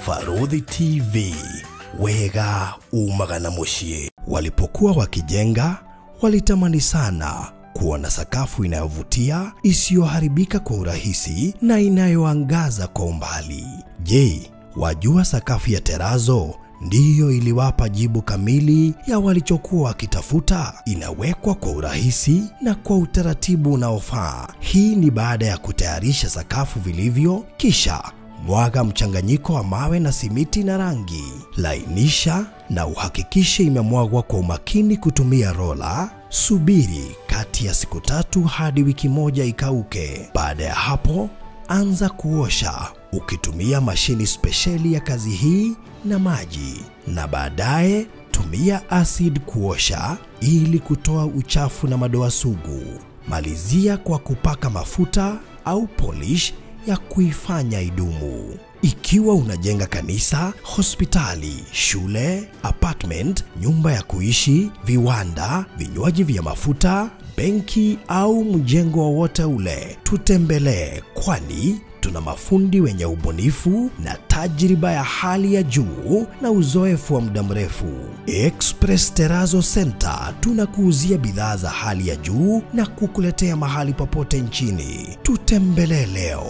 Barũthi TV, wega umaga na muciĩ. Walipokuwa wakijenga, walitamani sana kuona sakafu inayovutia, isiyoharibika kwa urahisi na inayoangaza kwa umbali. Je, wajua sakafu ya terazo ndiyo iliwapa jibu kamili ya walichokuwa wakitafuta? Inawekwa kwa urahisi na kwa utaratibu unaofaa. Hii ni baada ya kutayarisha sakafu vilivyo, kisha mwaga mchanganyiko wa mawe na simiti na rangi. Lainisha na uhakikishe imemwagwa kwa umakini kutumia rola. Subiri kati ya siku 3 hadi wiki 1 ikauke. Baada ya hapo, anza kuosha ukitumia mashini spesheli ya kazi hii na maji, na baadaye tumia acid kuosha ili kutoa uchafu na madoa sugu. Malizia kwa kupaka mafuta au polish ya kuifanya idumu. Ikiwa unajenga kanisa, hospitali, shule, apartment, nyumba ya kuishi, viwanda, vinywaji vya mafuta, benki au mjengo wowote ule, tutembelee, kwani tuna mafundi wenye ubunifu na tajriba ya hali ya juu na uzoefu wa muda mrefu. Express Terrazzo Center tunakuuzia bidhaa za hali ya juu na kukuletea mahali popote nchini. Tutembelee leo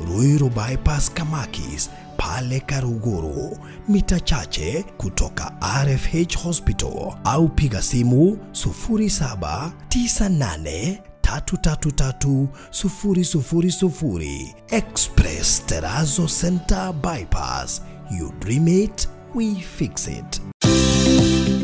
Ruiru Bypass Kamakis pale Karuguru, mita chache kutoka RFH Hospital, au piga simu 0798 333 000. Express Terrazzo Center Bypass. You dream it, we fix it.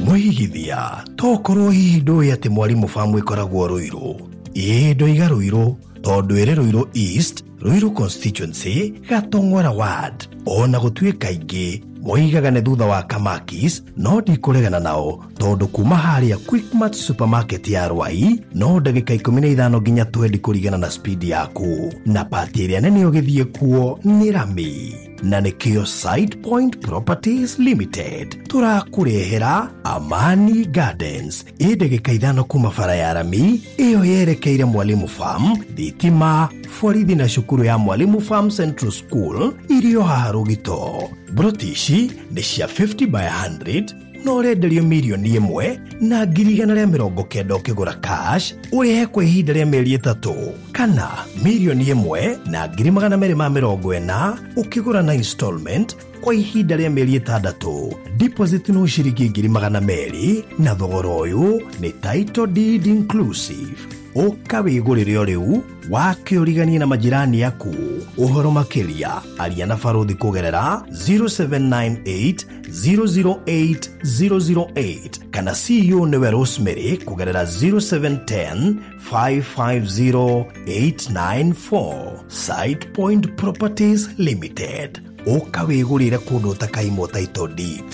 Mwigithia tokorwo hihi ndũĩ atĩ Mwalimu Farm ĩkoragwo Ruiru. Ĩĩ ndoiga Ruiru tondũ ĩrĩ Ruiru East, Ruiru Constituency, Gatong'ora Ward. Ona gũtuĩka aingĩ moigaga nĩ thutha wa Kamakis, no ndikũregana nao tondũ kuma harĩa Quickmart supermarket ya Rwai no ndagĩka 15 nginya 20 kũringana na speed yaku, na pati ĩrĩa nene ũgĩthiĩ kuo nĩ rami. Na nĩkĩo Site Point Properties Limited tũrakũrehera Amani Gardens ĩ ndagĩka 5 kuma bara ya rami ĩyo yerekeire Mwalimu Farm, thitima, borithi na cukuru ya Mwalimu Farm Central School irio haha Rũgito. Broti ici nĩ cia 50 by 100 no ũrenderio mirioni 1,190 ũkĩgũra cash ũrĩhe kwa ihinda rĩa mĩeri 3, kana mirioni 1,240 ũkĩgũra na installment kwa ihinda rĩa mĩeri 6. Deposit no ciringi 200,000 na thogora ũyũ nĩ title deed inclusive. Ũka wĩgũrĩre o rĩu wakĩũriganie na majirani aku. Ũhoro makĩria aria na Barũthi kũgerera 0798 008 008 kana CEO nĩwe Rosemary kũgerera 0710 550 894. Site Point Properties Limited. Ũka wĩgũrĩre kũndũ ũtakaimwo title deed.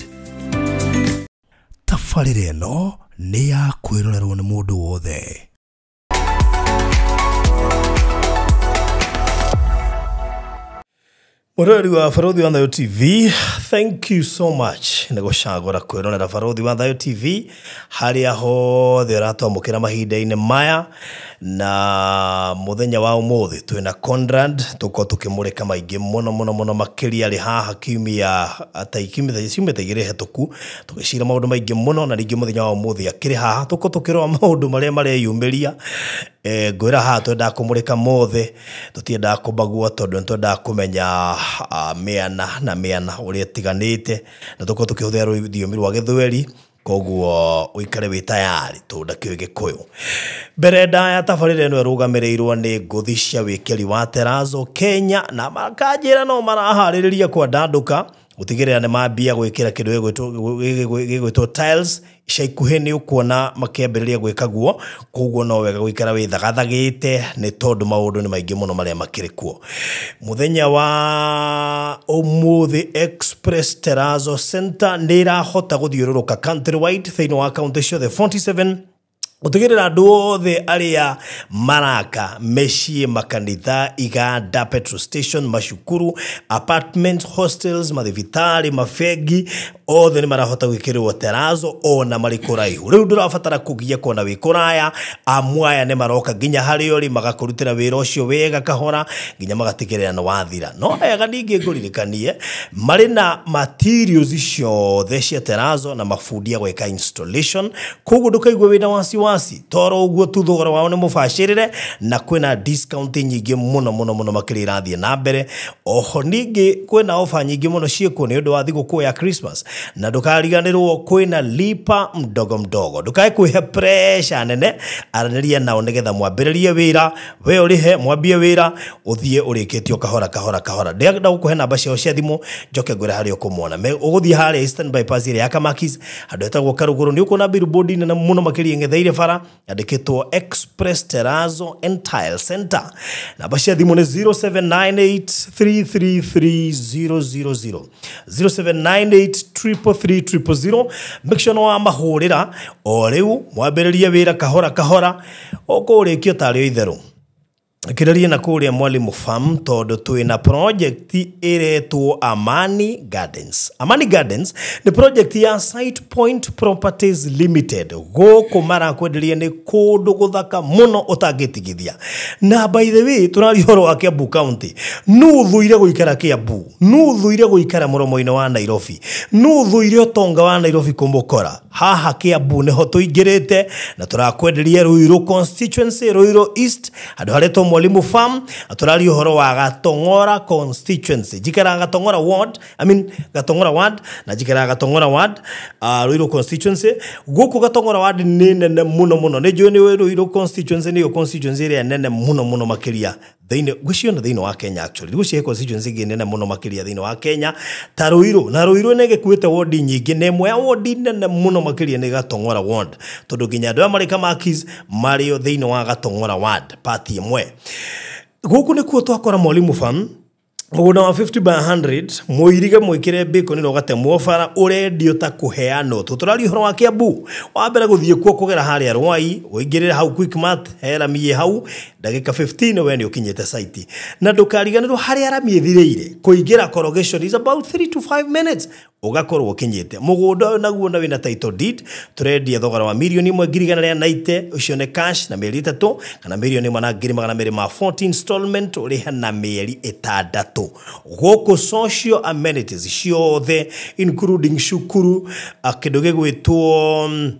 Tabarĩra ĩno nĩ ya kwĩrorerwo nĩ mũndũ wothe. Mũrori wa Barũthi wa Thayo TV, thank you so much nĩ gũcagũra kwĩrorera Barũthi wa Thayo TV harĩa hothe ũratwamũkĩra mahinda-inĩ maya. Na mũthenya wa ũmũthĩ twĩna Conrad, tũkorwo tũkĩmũrĩka maingĩ mũno mũno mũno makĩria arĩ haha kiumia ta ciumia ta 2 hĩtũku, tũgĩcira maũndũ maingĩ mũno, na rĩngĩ mũthenya wa ũmũthĩ akĩrĩ haha tũkorwo tũkĩrora maũndũ marĩa mareyumĩria. Ngwĩra haha twendaga kũmũrĩka mothe, tũtiendaga kũbagua tondũ nĩtwendaga kũmenya mĩena na mĩena ũrĩa ĩtiganĩte, na tũkorwo tũkĩhũthĩra rũthiomi rwa Gĩthweri, koguo ũikare wĩ tayari tondũ ndakĩũĩ Gĩkũyũ. Mbere ndaya tabarĩra ĩno ĩrũgamĩrĩirwo nĩ ngũthi cia wĩkĩri wa Terrazzo Kenya, na makanjĩra no maraharĩrĩria kwandandũka gũtigĩrĩra nĩ mambia gwĩkĩra kĩndũ gĩgwĩtwo tiles. Ica ikuhĩ nĩ ũkuona makĩambĩrĩria gwĩka guo, koguo no wega gũikara wĩthagathagĩte nĩ tondũ maũndũ nĩ maingĩ mũno marĩa makĩrĩ kuo. Mũthenya wa ũmũthĩ Express Terrazzo Center nĩ ĩrahota gũthiũrũrũka countrywide thĩinĩ wa kaunti ciothe 47 Gũtigĩrĩra andũ othe arĩa maraka mĩciĩ, makanitha, iganda, petrol station, macukuru, apartments, hostels, mathibitarĩ, mabengi, othe nĩ marahota gwĩkĩrĩrwo terazo ona marĩ kũraihu. Rĩu ndũrabatara kũgia kuona wĩ kũraya, amu aya nĩ maroka nginya harĩa ũrĩ magakũrutĩra wĩra ũcio wega kahora nginya magatigĩrĩra nĩ wathira. No wega ningĩ ngũririkanie marĩ na materials ciothe cia terazo na mabundi a gwĩka installation, koguo ndũkaigue wĩna wasiwasi toro ũguo tu thogora wao nĩ mũbacĩrĩre na kwĩna discount nyingĩ mũno mũno mũno makĩria irathiĩ na mbere. Oho ningĩ kwĩna ofa nyingĩ mũno ciĩkuo nĩ ũndũ wa thigũkũ ya Christmas, na ndũkariganĩrwo kwĩna lipa mdogo mdogo. Ndũkae kwĩhe pressure nene, aranĩria nao nĩgetha mwambĩrĩrie wĩra, we ũrĩhe mwambie wĩra ũthiĩ ũrĩkĩtio kahora kahora kahora. Ndĩrenda gũkũhe namba ciao cia thimũ njoke ngwĩre harĩa ũkũmona. Ũgũthiĩ harĩa Eastern Bypass ĩrĩa ya Kamakis, handũ hetagwo Karũgũrũ, nĩ ũkuona billboard nene mũno makĩria ĩng'etheire bara yandĩkĩtwo Express Terrazzo and Tile Center. Namba cia thimũ nĩ 0798333000, 0798333000. Make sure nĩ wamahũrĩra o rĩu mwambĩrĩrie wĩra kahora kahora ũkũrĩkio tarĩ o itherũ. Kĩrĩrie na kũrĩa Mwalimu Farm tondũ twĩna project ĩretwo Amani Gardens. Amani Gardens nĩ project ya Site Point Properties Limited. Gũkũ marakwenderia nĩ kũndũ gũthaka mũno ũtangĩtigithia. Na by the way, tũraria ũhoro wa Kiambu County. Nũ ũthũire gũikara Kiambu? Nũ ũthũire gũikara mũromo-inĩ wa Nairobi? Nũ ũthũire ũtonga wa Nairobi kũmũkora? Haha Kiambu nĩho tũingĩrĩte na tũrakwenderia Ruiru constituency, Ruiru East, handũ haretwo Mwalimu Farm, na tũraria ũhoro wa Gatong'ora constituency. Njikaraga Gatong'ora ward, I mean Gatong'ora ward, na njikaraga Gatong'ora ward, Ruiru constituency. Gũkũ Gatong'ora ward nĩ nene mũno mũno. Nĩ njũĩ nĩ Ruiru constituency nĩyo constituency ĩrĩa nene mũno mũno makĩria thĩinĩ gwĩciona thĩinĩ wa Kenya. Actually gwĩcihe constituency ĩngĩ nene mũno makĩria thĩinĩ wa Kenya ta Ruiru, na Ruiru nĩ ĩgĩkuĩte wodi nyingĩ, na ĩmwe ya wodi nene mũno makĩria nĩ Gatong'ora ward, tondũ nginya andũ aya marĩ Kamakis marĩ o thĩinĩ wa Gatong'ora ward part ĩmwe. Gũkũ nĩkuo twakora Mwalimu Farm, mũgũnda wa 50 by 100, mũirige mwĩkĩre bacon na ũgatemwo bara, ũrendio ta kũheanwo. Tũtũraria ũhoro wa Kiambu, wa mbere gũthiĩ kuo kũgera harĩa Rwai, ũingĩrĩre hau Quickmart, he rami ĩ hau ndagĩka 15 we nĩ ũkinyĩte site. Na ndũkariganĩrwo harĩa rami ĩthirĩire kũingĩra corrugation is about 3 to 5 minutes ũgakorwo ũkinyĩte mũgũnda ũyũ, naguo na wĩna title deed. Tũrendia thogora wa 1,190,000, ũcio nĩ cash na mĩeri 3, kana 1,240,000 installment ũrĩhe na mĩeri 6. Gũkũ social amenities ciothe including cukuru, kĩndũ gĩgwĩtwo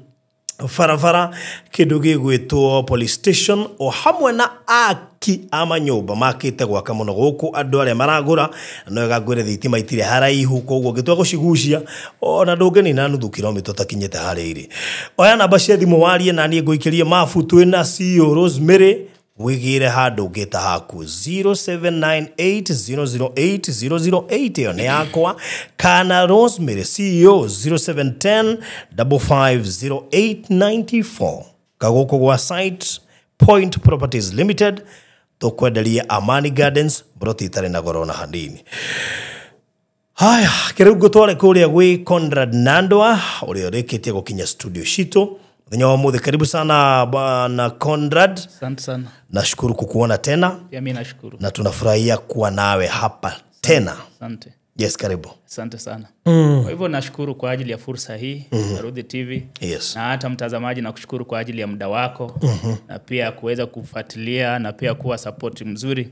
barabara, kĩndũ gĩgwĩtwo police station, o hamwe na aki a manyũmba makĩte gwaka mũno gũkũ. Andũ arĩa maragũra no wega ngwĩre thitima itirĩ haraihu, koguo ũngĩtua gũcigucia ona ndũngĩnina nuthu kilomita ũtakinyĩte harĩa irĩ. Oya namba cia thimũ warie na niĩ ngũikĩrie mabu. Twĩna CEO Rosemary, wĩgĩre handũ ũngĩta haku 0798008008, ĩyo nĩ yakwa, kana Rosemary CEO 0710 550894. Kagũkũ gwa Site Point Properties Limited tũkwenderia Amani Gardens, broti itarĩ na goro na hanini. Haya, kĩrĩu ngũtware kũrĩa gwĩ Conrad Nandwa ũrĩa ũrĩkĩtie gũkinya studio citũ mũthenya wa ũmũthĩ. Karibu sana bwana Conrad. Asante sana. Nashukuru kukuona tena. Pia mimi nashukuru. Na tunafurahia kuwa nawe hapa tena. Asante. Yes, karibu. Asante sana. Kwa hivyo nashukuru kwa ajili ya fursa hii, Farudhi TV. Yes. Na hata mtazamaji nakushukuru kwa ajili ya muda wako na pia kuweza kufuatilia na pia kuwa support mzuri.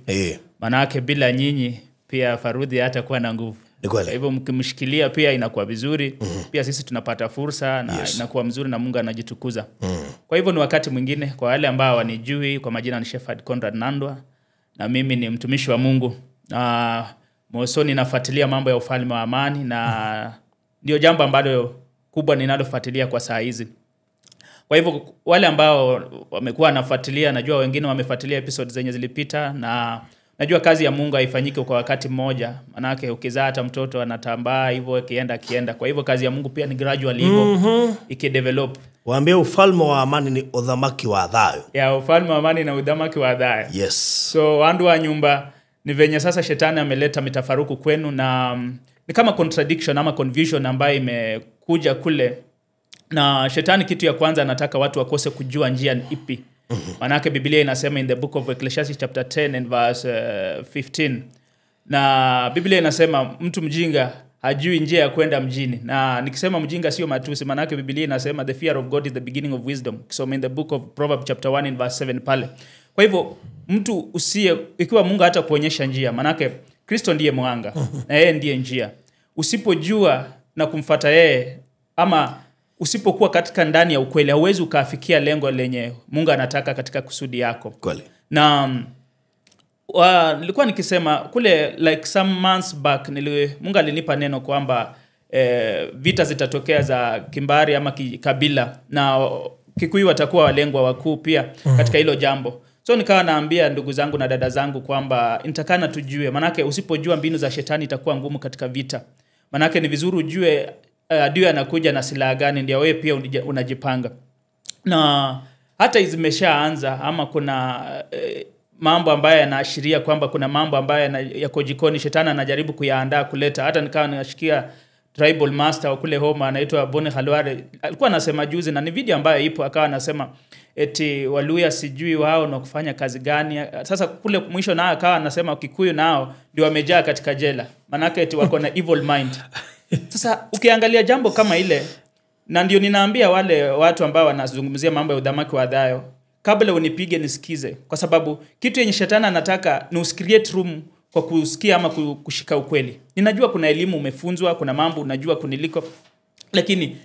Manake bila nyinyi pia Farudhi hatakuwa na nguvu. Kwa hivyo mkimshikilia pia inakuwa vizuri. Pia sisi tunapata fursa na inakuwa mzuri na Mungu anajitukuza. Kwa hivyo ni wakati mwingine kwa wale ambao wanijui, kwa majina ni Shepherd Conrad Nandwa na mimi ni mtumishi wa Mungu. Na mosoni nafuatilia mambo ya ufalme wa amani na ndio jambo ambalo kubwa ninalofuatilia kwa saa hizi. Kwa hivyo wale ambao wamekuwa wanafuatilia, najua wengine wamefuatilia episodes zenye zilipita, na najua kazi ya Mungu haifanyiki kwa wakati mmoja. Manake ukizaa hata mtoto anatambaa hivyo akienda akienda. Kwa hivyo kazi ya Mungu pia ni gradually hivyo ikidevelop. Waambie ufalme wa amani ni udhamaki wa adhayo. Ya ufalme wa amani na udhamaki wa adhayo. Yes. So wandu wa nyumba ni venye sasa shetani ameleta mitafaruku kwenu na ni kama contradiction ama confusion ambayo imekuja kule Na shetani kitu ya kwanza anataka watu wakose kujua njia ni ipi. Manake Biblia inasema in the book of Ecclesiastes chapter 10 and verse 15. Na Biblia inasema mtu mjinga hajui njia ya kwenda mjini. Na nikisema mjinga sio matusi, manake Biblia inasema the fear of God is the beginning of wisdom. Kisoma in the book of Proverbs chapter 1 and verse 7 pale. Kwa hivyo mtu usiye, ikiwa Mungu hata kuonyesha njia, manake Kristo ndiye mwanga na yeye ndiye njia. Usipojua na kumfuata yeye, ama usipokuwa katika ndani ya ukweli, hauwezi ukafikia lengo lenye Mungu anataka katika kusudi yako. Kweli. Na nilikuwa nikisema kule like some months back, Mungu alinipa neno kwamba vita zitatokea za kimbari ama kabila, na Kikuyu watakuwa walengwa wakuu pia katika hilo jambo. So nikawa naambia ndugu zangu na dada zangu kwamba nitakana tujue, manake usipojua mbinu za shetani itakuwa ngumu katika vita. Manake ni vizuri ujue adui anakuja na silaha gani, ndio wewe pia unajipanga. Na hata zimeshaanza ama kuna mambo ambayo yanaashiria kwamba kuna mambo ambayo yako jikoni, shetani anajaribu kuyaandaa kuleta. Hata nikawa nashikia tribal master wa kule Homa anaitwa Boni Khalwale, alikuwa anasema juzi, na ni video ambayo ipo, akawa anasema eti Waluya sijui wao na kufanya kazi gani. Sasa kule mwisho nao akawa anasema Kikuyu nao ndio wamejaa katika jela, manake eti wako na evil mind. Sasa ukiangalia jambo kama ile, na ndio ninaambia wale watu ambao wanazungumzia mambo ya udhamaki wa dhayo, kabla unipige nisikize, kwa sababu kitu yenye shetani anataka ni usicreate room kwa kusikia ama kushika ukweli. Ninajua kuna elimu umefunzwa, kuna mambo unajua kuniliko, lakini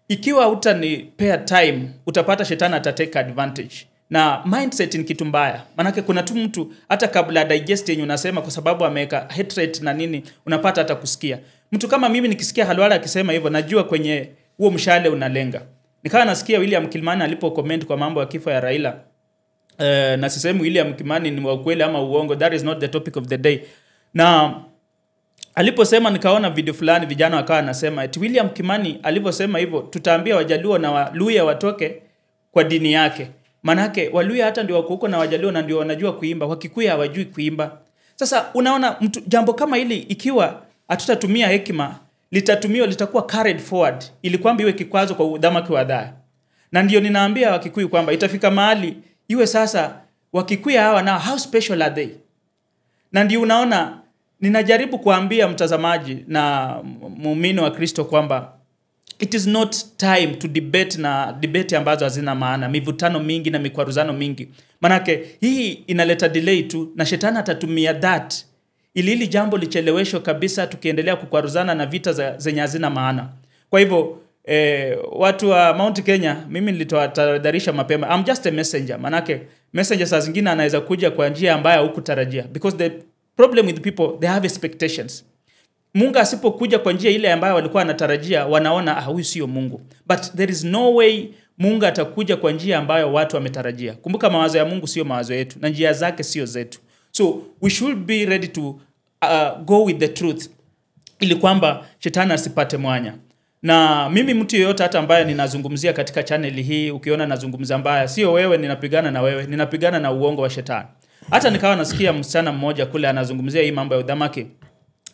ikiwa hutanipea time utapata shetani atatake advantage. Na mindset ni kitu mbaya. Manake kuna tu mtu hata kabla digest yenye unasema, kwa sababu ameweka hatred na nini, unapata hata kusikia. Mtu kama mimi nikisikia Khalwale akisema hivyo, najua kwenye huo mshale unalenga. Nikawa nasikia William Kimani alipo comment kwa mambo ya kifo ya Raila. Na sisemi William Kimani ni wa ukweli ama uongo, that is not the topic of the day. Na aliposema nikaona video fulani vijana wakawa wanasema eti William Kimani aliposema hivyo tutaambia Wajaluo na Waluya watoke kwa dini yake. Manake Waluya hata ndio wako huko na Wajaluo na ndio wanajua kuimba, Wakikuyu hawajui kuimba. Sasa unaona mtu, jambo kama hili ikiwa hatutatumia hekima, litatumiwa, litakuwa carried forward ili kwamba iwe kikwazo kwa udhamaki wa dhaya. Na ndio ninaambia Wakikuyu kwamba itafika mahali iwe sasa Wakikuyu hawa na how special are they? Na ndio unaona ninajaribu kuambia mtazamaji na muumini wa Kristo kwamba it is not time to debate na debate ambazo hazina maana, mivutano mingi na mikwaruzano mingi. Manake hii inaleta delay tu, na shetani atatumia that ili hili jambo licheleweshwe kabisa, tukiendelea kukwaruzana na vita zenye hazina maana. Kwa hivyo watu wa Mount Kenya, mimi nilitahadharisha mapema. I'm just a messenger. Manake messenger saa zingine anaweza kuja kwa njia ambayo hukutarajia, because the problem with people, they have expectations. Mungu asipokuja kwa njia ile ambayo walikuwa wanatarajia, wanaona huyu sio Mungu. But there is no way Mungu atakuja kwa njia ambayo watu wametarajia. Kumbuka mawazo ya Mungu sio mawazo yetu, na njia zake sio zetu. So we should be ready to go with the truth, ili kwamba shetani asipate mwanya. Na mimi mtu yeyote hata ambaye ninazungumzia katika channel hii, ukiona nazungumza mbaya, sio wewe ninapigana na wewe, ninapigana na uongo wa shetani. Hata nikawa nasikia msichana mmoja kule anazungumzia hii mambo ya udhamaki,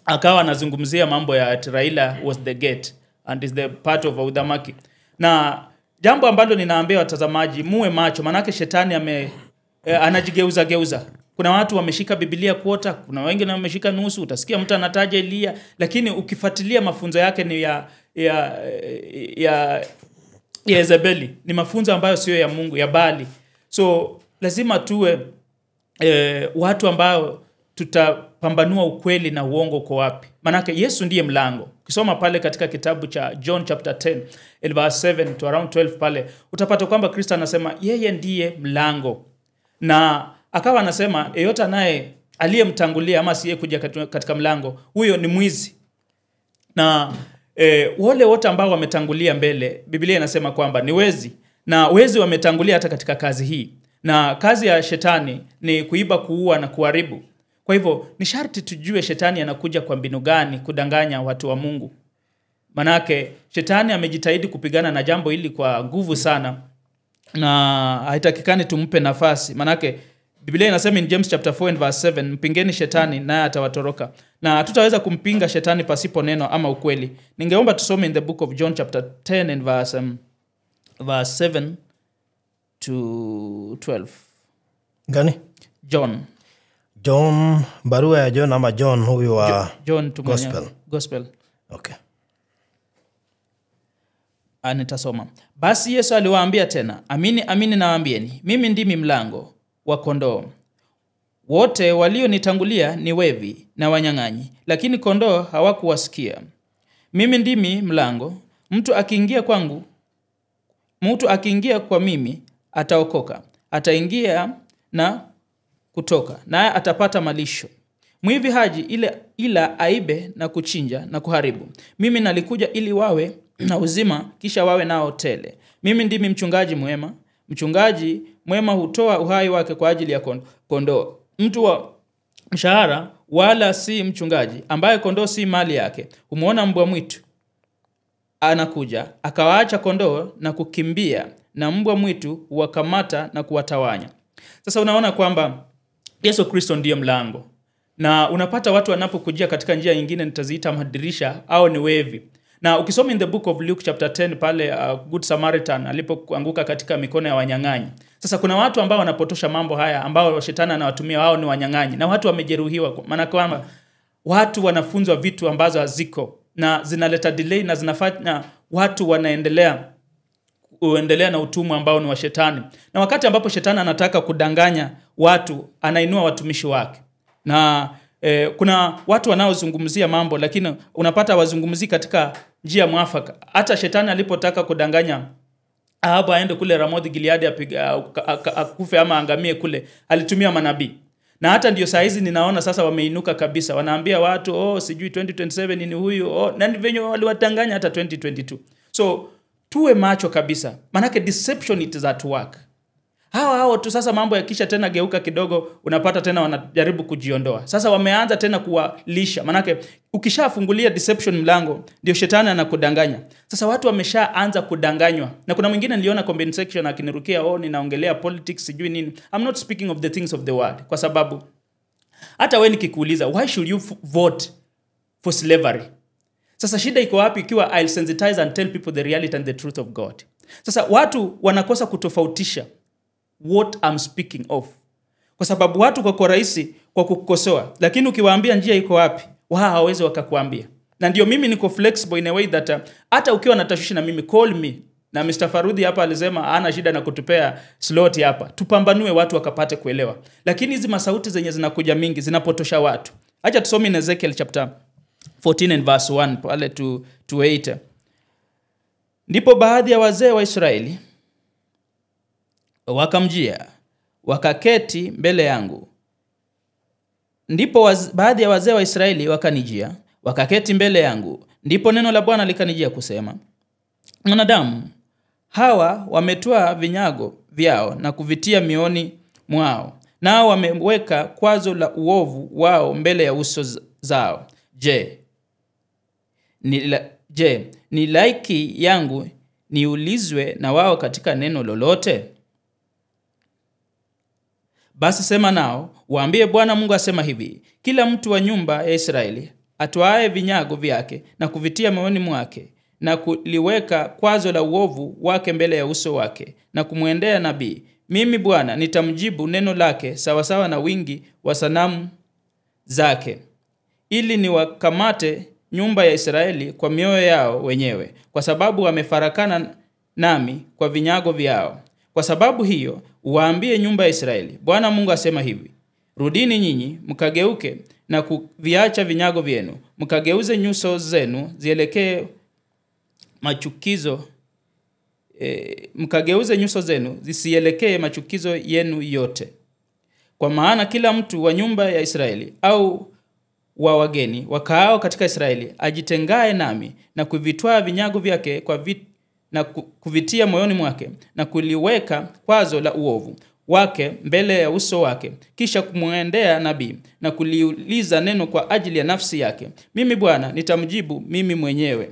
akawa anazungumzia mambo ya Raila was the gate and is the part of udhamaki. Na jambo ambalo ninaambia watazamaji, muwe macho, manake shetani anajigeuza geuza. Kuna watu wameshika Biblia kuota, kuna wengine wameshika nusu, utasikia mtu anataja Elia, lakini ukifuatilia mafunzo yake ni ya Yezebeli, ni mafunzo ambayo sio ya Mungu, ya Bali. So lazima tuwe watu ambao tutapambanua ukweli na uongo uko wapi. Manake Yesu ndiye mlango. Ukisoma pale katika kitabu cha John chapter 10 verse 7 to around 12 pale, utapata kwamba Kristo anasema yeye ndiye mlango. Na akawa anasema yeyote anaye aliyemtangulia ama asiye kuja katika mlango, huyo ni mwizi. Na wale wote ambao wametangulia mbele, Biblia inasema kwamba ni wezi. Na wezi wametangulia hata katika kazi hii. Na kazi ya shetani ni kuiba, kuua na kuharibu. Kwa hivyo ni sharti tujue shetani anakuja kwa mbinu gani kudanganya watu wa Mungu. Manake shetani amejitahidi kupigana na jambo hili kwa nguvu sana, na haitakikani tumpe nafasi. Manake Biblia inasema in James chapter 4 and verse 7, mpingeni shetani naye atawatoroka. Na hatutaweza kumpinga shetani pasipo neno ama ukweli. Ningeomba tusome in the book of John chapter 10 and verse verse 7 to 12. Gani? John. John, barua ya John ama John huyu wa John tu mwenyewe. Gospel. Gospel. Okay. Nitasoma. Basi Yesu aliwaambia tena, amini amini nawaambieni, mimi ndimi mlango wa kondoo. Wote walionitangulia ni wevi na wanyang'anyi, lakini kondoo hawakuwasikia. Mimi ndimi mlango, mtu akiingia kwangu, mtu akiingia kwa mimi ataokoka, ataingia na kutoka, naye atapata malisho. Mwivi haji ila aibe na kuchinja na kuharibu. Mimi nalikuja ili wawe na uzima, kisha wawe nao tele. Mimi ndimi mchungaji mwema. Mchungaji mwema hutoa uhai wake kwa ajili ya kondoo. Mtu wa mshahara wala si mchungaji, ambaye kondoo si mali yake, humuona mbwa mwitu anakuja, akawaacha kondoo na kukimbia, na mbwa mwitu huwakamata na kuwatawanya. Sasa unaona kwamba Yesu Kristo ndiye mlango. Na unapata watu wanapokujia katika njia nyingine, nitaziita madirisha au ni wevi. Na ukisoma in the book of Luke chapter 10 pale, Good Samaritan alipoanguka katika mikono ya wanyang'anyi. Sasa kuna watu ambao wanapotosha mambo haya, ambao shetani anawatumia, wao ni wanyang'anyi, na watu wamejeruhiwa. Maana kwamba watu wanafunzwa vitu ambazo haziko na zinaleta delay na zinafanya watu wanaendelea na utumwa ambao ni wa shetani. Na wakati ambapo shetani anataka kudanganya watu, anainua watumishi wake. Na kuna watu wanaozungumzia mambo, lakini unapata wazungumzi katika njia mwafaka. Hata shetani alipotaka kudanganya Ahabu aende kule Ramoth Gileadi akufe ama angamie kule, alitumia manabii. Na hata ndio saa hizi ninaona sasa wameinuka kabisa, wanaambia watu oh sijui 2027 ni huyu, oh, na venye waliwadanganya hata 2022. So tuwe macho kabisa, manake deception it is at work. Hawa tu sasa mambo yakisha tena geuka kidogo, unapata tena wanajaribu kujiondoa. Sasa wameanza tena kuwalisha. Manake ukishafungulia deception mlango, ndio shetani anakudanganya. Sasa watu wameshaanza kudanganywa. Na kuna mwingine niliona comment section akinirukia, oh ninaongelea politics sijui nini. I'm not speaking of the things of the world. Kwa sababu hata wewe nikikuuliza, why should you vote for slavery? Sasa shida iko wapi ikiwa I'll sensitize and tell people the reality and the truth of God? Sasa watu wanakosa kutofautisha what I'm speaking of. Kwa sababu watu kwa rahisi kwa kukukosoa, lakini ukiwaambia njia iko wapi, wao hawawezi wakakuambia. Na ndio mimi niko flexible in a way that hata ukiwa na tashwishi na mimi, call me. Na Mr. Farudhi hapa alisema hana shida na kutupea slot hapa. Tupambanue watu wakapate kuelewa. Lakini hizi masauti zenye zinakuja mingi zinapotosha watu. Acha tusome in Ezekiel chapter 14 and verse 1 pale to 8. Ndipo baadhi ya wazee wa Israeli wakamjia, wakaketi mbele yangu. Ndipo baadhi ya wazee wa Israeli wakanijia, wakaketi mbele yangu. Ndipo neno la Bwana likanijia kusema, mwanadamu, hawa wametwaa vinyago vyao na kuvitia mioni mwao, nao wameweka kwazo la uovu wao mbele ya uso zao. Je, ni laiki yangu niulizwe na wao katika neno lolote? Basi sema nao, waambie Bwana Mungu asema hivi, kila mtu wa nyumba ya Israeli atwae vinyago vyake na kuvitia moyoni mwake na kuliweka kwazo la uovu wake mbele ya uso wake na kumwendea nabii, mimi Bwana nitamjibu neno lake sawasawa na wingi wa sanamu zake, ili niwakamate nyumba ya Israeli kwa mioyo yao wenyewe, kwa sababu wamefarakana nami kwa vinyago vyao. Kwa sababu hiyo, waambie nyumba ya Israeli, Bwana Mungu asema hivi, rudini nyinyi mkageuke na kuviacha vinyago vyenu, mkageuze nyuso zenu zielekee machukizo, mkageuze nyuso zenu zisielekee machukizo yenu yote. Kwa maana kila mtu wa nyumba ya Israeli au wa wageni wakaao katika Israeli ajitengae nami na kuvitwaa vinyago vyake kwa na kuvitia moyoni mwake na kuliweka kwazo la uovu wake mbele ya uso wake, kisha kumwendea nabii na kuliuliza neno kwa ajili ya nafsi yake, mimi Bwana nitamjibu mimi mwenyewe.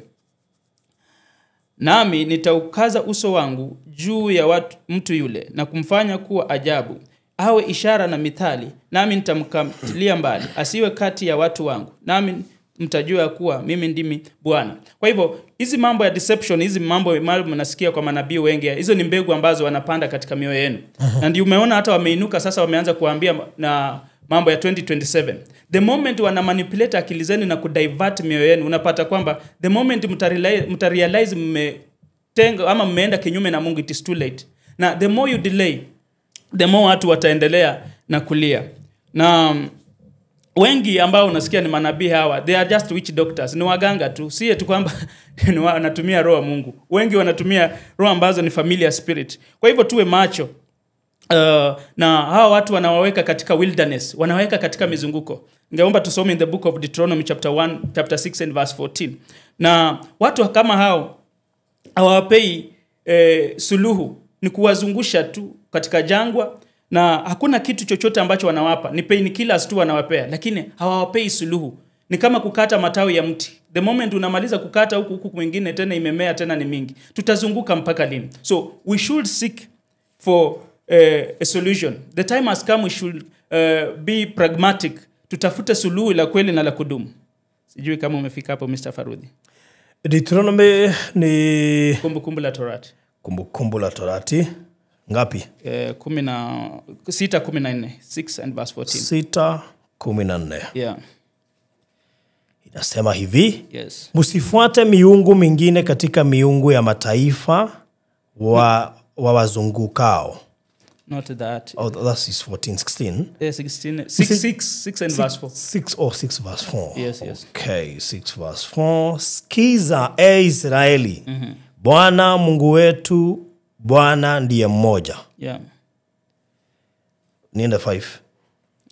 Nami nitaukaza uso wangu juu ya mtu yule na kumfanya kuwa ajabu, awe ishara na mithali, nami nitamkatilia mbali asiwe kati ya watu wangu, nami Mtajua kuwa mimi ndimi Bwana. Kwa hivyo hizi mambo ya deception, hizi mambo mnasikia kwa manabii wengi, hizo ni mbegu ambazo wanapanda katika mioyo yenu. Na ndio umeona hata wameinuka sasa, wameanza kuambia na mambo ya 2027. The moment wana manipulate akili zenu na kudivert mioyo yenu, unapata kwamba the moment mtarealize mmetenga ama mmeenda kinyume na Mungu, it is too late. Na the more you delay, the more watu wataendelea na kulia. Na wengi ambao unasikia ni manabii hawa, they are just witch doctors, ni waganga tu. Si eti kwamba wanatumia roho ya Mungu. Wengi wanatumia roho ambazo ni familiar spirit. Kwa hivyo tuwe macho. Na hawa watu wanawaweka katika wilderness, wanaweka katika mizunguko. Ningeomba tusome in the book of Deuteronomy chapter 1, chapter 6 and verse 14. Na watu kama hao hawapei suluhu, ni kuwazungusha tu katika jangwa, na hakuna kitu chochote ambacho wanawapa. Ni painkillers tu wanawapea, lakini hawawapei suluhu. Ni kama kukata matawi ya mti. The moment unamaliza kukata huku huku kwingine tena imemea tena ni mingi. Tutazunguka mpaka lini? So we should seek for a solution. The time has come, we should be pragmatic. Tutafute suluhu la kweli na la kudumu. Sijui kama umefika hapo Mr. Farudhi. Deuteronomy ni Kumbukumbu la Torati. Kumbukumbu la Torati ngapi? 6:14, 6 and verse 14. 6:14. Yeah. Inasema hivi. Yes. Msifuate miungu mingine katika miungu ya mataifa wa wazungukao. Not that. Oh, that is 14, 16. Yeah, 16, 6 and verse 4. 6 or 6 verse 4. Yes, yes. Okay, 6 verse 4. Sikiza, e Israeli. Bwana Mungu wetu, Bwana ndiye mmoja. Yeah. Nienda 5.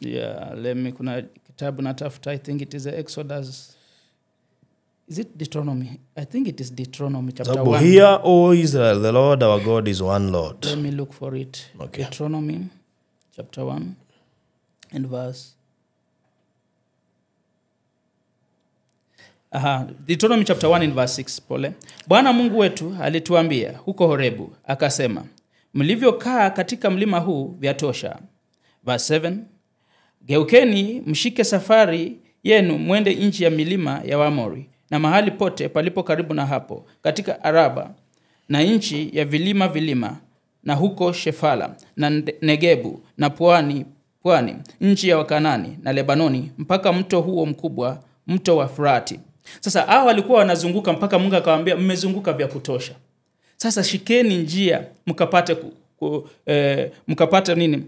Yeah, let me, kuna kitabu natafuta, I think it is Exodus. Is it Deuteronomy? I think it is Deuteronomy chapter 1. Hear, O Israel, the Lord our God is one Lord. Let me look for it. Okay. Deuteronomy chapter 1 and verse. Aha, Deuteronomy chapter 1 and verse 6, pole. Bwana Mungu wetu alituambia huko Horebu, akasema, mlivyokaa katika mlima huu vyatosha. Verse 7, geukeni mshike safari yenu mwende nchi ya milima ya Waamori na mahali pote palipo karibu na hapo, katika Araba na nchi ya vilima vilima, na huko Shefala na Negebu na pwani, nchi ya Wakanani na Lebanoni, mpaka mto huo mkubwa, mto wa Frati. Sasa hao walikuwa wanazunguka mpaka Mungu akawaambia mmezunguka vya kutosha. Sasa shikeni njia mkapate mkapate nini?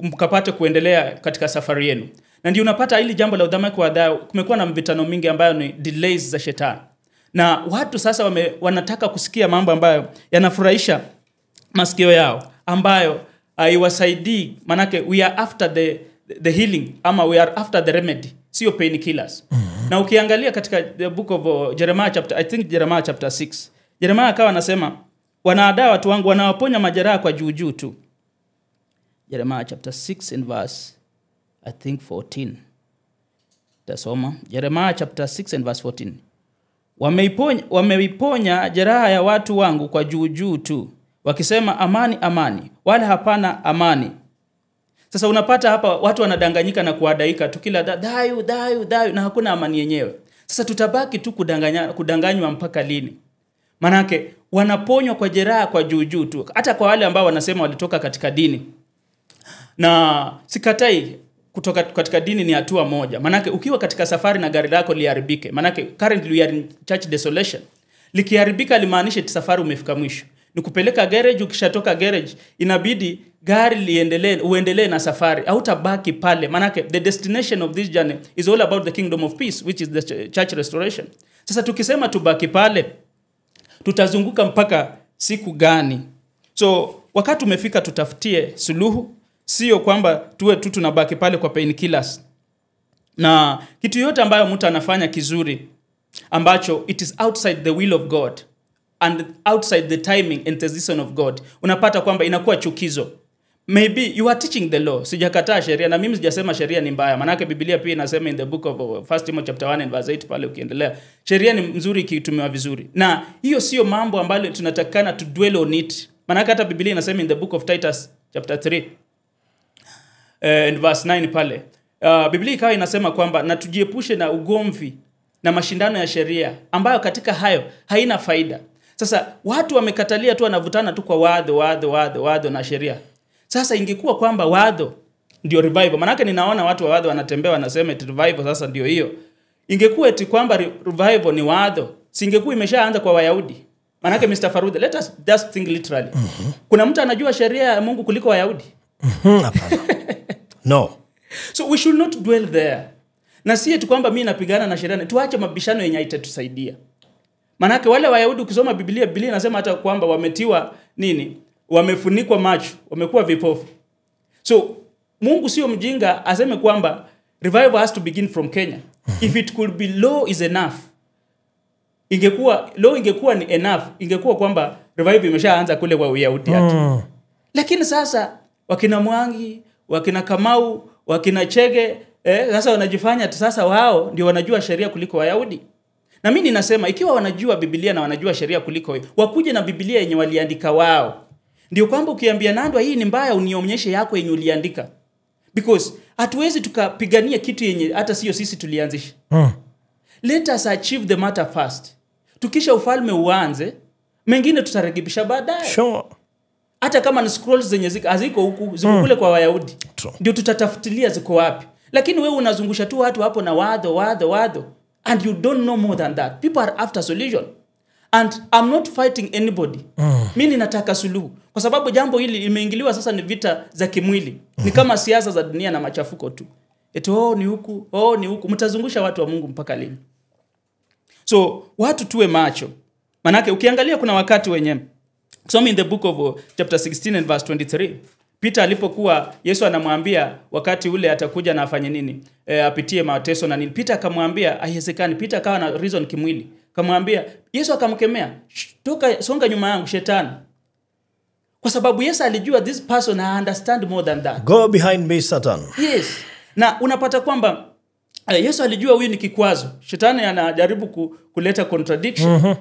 Mkapate kuendelea katika safari yenu. Na ndio unapata hili jambo la udhamaki wa dawa, kumekuwa na mvitano mingi ambayo ni delays za shetani. Na watu sasa wanataka kusikia mambo ambayo yanafurahisha masikio yao, ambayo haiwasaidii. Manake we are after the healing, ama we are after the remedy, sio painkillers. Na ukiangalia katika the book of Jeremiah chapter, I think Jeremiah chapter 6, Jeremiah akawa anasema wanaadaa watu wangu, wanawaponya majeraha kwa juu juu tu. Jeremiah chapter 6 and verse I think 14. Tasoma Jeremiah chapter 6 and verse 14. Wameiponya jeraha ya watu wangu kwa juu juu tu, wakisema amani amani, wala hapana amani. Sasa unapata hapa watu wanadanganyika na kuadaika tu kila dayu dayu dayu, na hakuna amani yenyewe. Sasa tutabaki tu kudanganywa mpaka lini? Manake wanaponywa kwa jeraha kwa juu juu tu. Hata kwa wale ambao wanasema walitoka katika dini. Na sikatai kutoka katika dini ni hatua moja. Manake ukiwa katika safari na gari lako liharibike, manake currently we are in church desolation. Likiharibika limaanisha safari umefika mwisho. Ni kupeleka garage, ukishatoka garage inabidi gari liendelee, uendelee na safari. Hautabaki pale. Manake the destination of this journey is all about the kingdom of peace, which is the church restoration. Sasa tukisema tubaki pale, tutazunguka mpaka siku gani? So wakati umefika tutafutie suluhu, sio kwamba tuwe tu tunabaki pale kwa painkillers. Na kitu yote ambayo mtu anafanya kizuri ambacho it is outside the will of God and outside the timing and the season of God, unapata kwamba inakuwa chukizo. Maybe you are teaching the law. Sijakataa sheria, na mimi sijasema sheria ni mbaya. Manake Biblia pia inasema in the book of 1 Timothy chapter 1 and verse 8 pale ukiendelea, sheria ni mzuri ikitumiwa vizuri. Na hiyo sio mambo ambayo tunatakana to dwell on it. Manake hata Biblia inasema in the book of Titus chapter 3 and verse 9 pale, Biblia ikawa inasema kwamba na tujiepushe na ugomvi na mashindano ya sheria ambayo katika hayo haina faida. Sasa watu wamekatalia tu, wanavutana tu kwa wadho wadho wadho wadho na sheria. Sasa ingekuwa kwamba wadho ndio revival, maanake ninaona watu wa wadho wanatembea wanasema eti revival sasa ndio hiyo. Ingekuwa eti kwamba revival ni wadho, singekuwa imeshaanza kwa Wayahudi. Maanake Mr. Farudhi, let us just think literally. Kuna mtu anajua sheria ya Mungu kuliko Wayahudi? Hapana. No. So we should not dwell there. Na si eti kwamba mimi napigana na sheria, tuache mabishano yenye haitatusaidia. Maanake wale Wayahudi ukisoma Biblia, Biblia inasema hata kwamba wametiwa nini? Wamefunikwa macho, wamekuwa vipofu. So Mungu sio mjinga aseme kwamba revival has to begin from Kenya. If it could be law is enough. Ingekuwa law ingekuwa ni enough, ingekuwa kwamba revival imeshaanza kule kwa Wayahudi hata. Lakini sasa wakina Mwangi, wakina Kamau, wakina Chege, sasa wanajifanya sasa wao ndio wanajua sheria kuliko Wayahudi. Na mimi ninasema ikiwa wanajua Biblia na wanajua sheria kuliko wao, wakuje na Biblia yenye waliandika wao. Ndio kwamba ukiambia Nandwa hii ni mbaya, unionyeshe yako yenye uliandika. Because hatuwezi tukapigania kitu yenye hata sio sisi tulianzisha. Let us achieve the matter first. Tukisha ufalme uanze, mengine tutarekebisha baadaye. Sure. Hata kama ni scrolls zenye haziko huku, ziko kule kwa Wayahudi. Ndio tutatafutilia ziko wapi. Lakini wewe unazungusha tu watu hapo na wadho wadho wadho, and you don't know more than that. People are after solution. And I'm not fighting anybody. Mimi ninataka suluhu. Kwa sababu jambo hili limeingiliwa sasa ni vita za kimwili. Ni kama siasa za dunia na machafuko tu. Eti oh ni huku, oh ni huku. Mtazungusha watu wa Mungu mpaka lini? So watu tuwe macho. Manake ukiangalia kuna wakati wenyewe. So in the book of chapter 16 and verse 23, Peter alipokuwa Yesu anamwambia wakati ule atakuja na afanye nini? Apitie mateso na nini? Peter akamwambia haiwezekani. Peter akawa na reason kimwili. Akamwambia, Yesu akamkemea, toka songa nyuma yangu shetani. Kwa sababu Yesu alijua this person I understand more than that. Go behind me Satan. Yes. Na unapata kwamba Yesu alijua huyu ni kikwazo. Shetani anajaribu kuleta contradiction.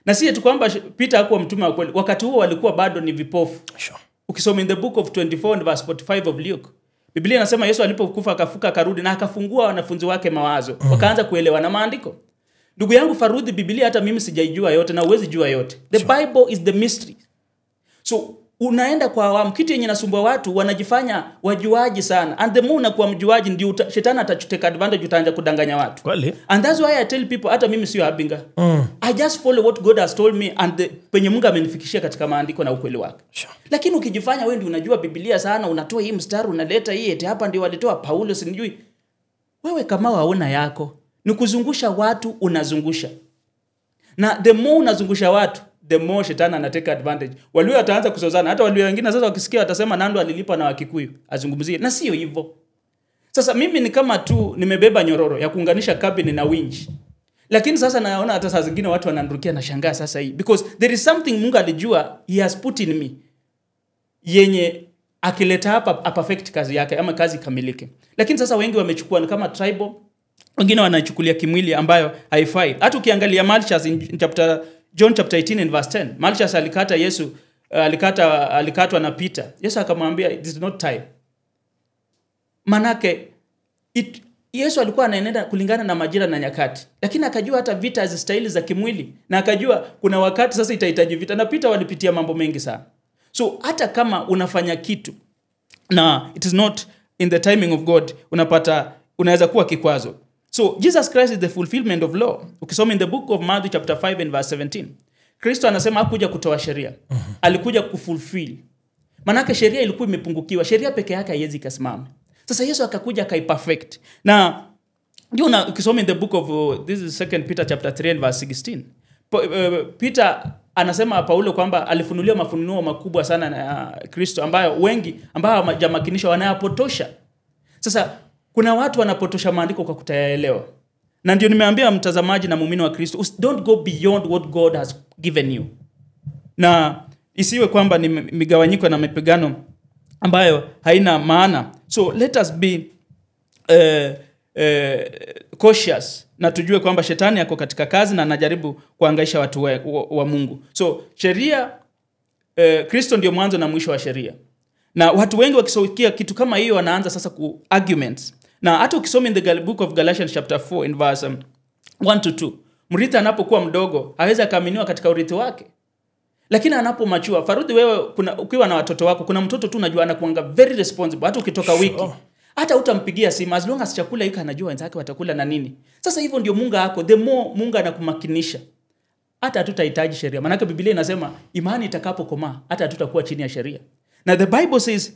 Na si eti kwamba Peter hakuwa mtume wa kweli. Wakati huo walikuwa bado ni vipofu. Sure. Ukisoma in the book of 24 and verse 45 of Luke, Biblia inasema Yesu alipokufa akafuka akarudi na akafungua wanafunzi wake mawazo. Wakaanza kuelewa na maandiko. Ndugu yangu Farudhi, Biblia hata mimi sijaijua yote na huwezi jua yote. The Bible is the mystery. So unaenda kwa awamu, kitu yenye nasumbua watu wanajifanya wajuaji sana. And the more unakuwa mjuaji ndio shetani atachoteka advantage, utaanza kudanganya watu. Kweli. And that's why I tell people hata mimi sio habinga. I just follow what God has told me and penye Mungu amenifikishia katika maandiko na ukweli wake. Sure. Lakini ukijifanya wewe ndio unajua Biblia sana, unatoa hii mstari, unaleta hii eti hapa ndio walitoa Paulo sinijui. Wewe kama waona yako ni kuzungusha watu, unazungusha. Na the more unazungusha watu, the more shetani anateka advantage. Walio wataanza kusozana, hata walio wengine sasa wakisikia watasema Nandwa alilipa na Wakikuyu azungumzie, na sio hivyo. Sasa mimi ni kama tu nimebeba nyororo ya kuunganisha cabin na winch. Lakini sasa naona hata saa zingine watu wananrukia na shangaa sasa hii, because there is something Mungu alijua he has put in me yenye akileta hapa a perfect kazi yake ama kazi kamilike. Lakini sasa wengi wamechukua ni kama tribal, wengine wanachukulia kimwili ambayo haifai. Hata ukiangalia Malchus in chapter John chapter 18 and verse 10, Malchus alikata Yesu, alikatwa na Peter. Yesu akamwambia it is not time. Manake Yesu alikuwa anaenenda kulingana na majira na nyakati. Lakini akajua hata vita hazistahili za kimwili, na akajua kuna wakati sasa itahitaji vita, na Peter walipitia mambo mengi sana. So hata kama unafanya kitu na it is not in the timing of God, unapata unaweza kuwa kikwazo. So Jesus Christ is the fulfillment of law. Ukisoma in the book of Matthew chapter 5 and verse 17, Kristo anasema hakuja kutoa sheria, alikuja kufulfill. Manake sheria ilikuwa imepungukiwa, sheria peke yake haiwezi kusimama. Sasa Yesu akakuja akaiperfect. Na ndio ukisoma in the book of this is 2 Peter chapter 3 and verse 16. Peter anasema Paulo kwamba alifunuliwa mafunuo makubwa sana na Kristo ambayo wengi ambao hawajamakinisha wanayapotosha. Sasa kuna watu wanapotosha maandiko kwa kutoyaelewa. Na ndio nimeambia mtazamaji na muumini wa Kristo, don't go beyond what God has given you. Na isiwe kwamba ni migawanyiko na mipigano ambayo haina maana. So let us be cautious na tujue kwamba shetani yako katika kazi na anajaribu kuhangaisha watu wa Mungu. So sheria, Kristo ndio mwanzo na mwisho wa sheria. Na watu wengi wakisikia kitu kama hiyo wanaanza sasa ku arguments. Na hata ukisoma in the book of Galatians chapter 4 in verse 1 to 2, mrithi anapokuwa mdogo hawezi akaaminiwa katika urithi wake. Lakini anapomachua, Farudhi, wewe kuna ukiwa na watoto wako, kuna mtoto tu unajua anakuanga very responsible. Hata ukitoka wiki, hata utampigia simu, as long as chakula hiki anajua wenzake watakula na nini. Sasa hivyo ndio Mungu yako, the more Mungu anakumakinisha, hata hatutahitaji sheria. Maana Biblia inasema imani itakapokomaa hata hatutakuwa chini ya sheria. Na the Bible says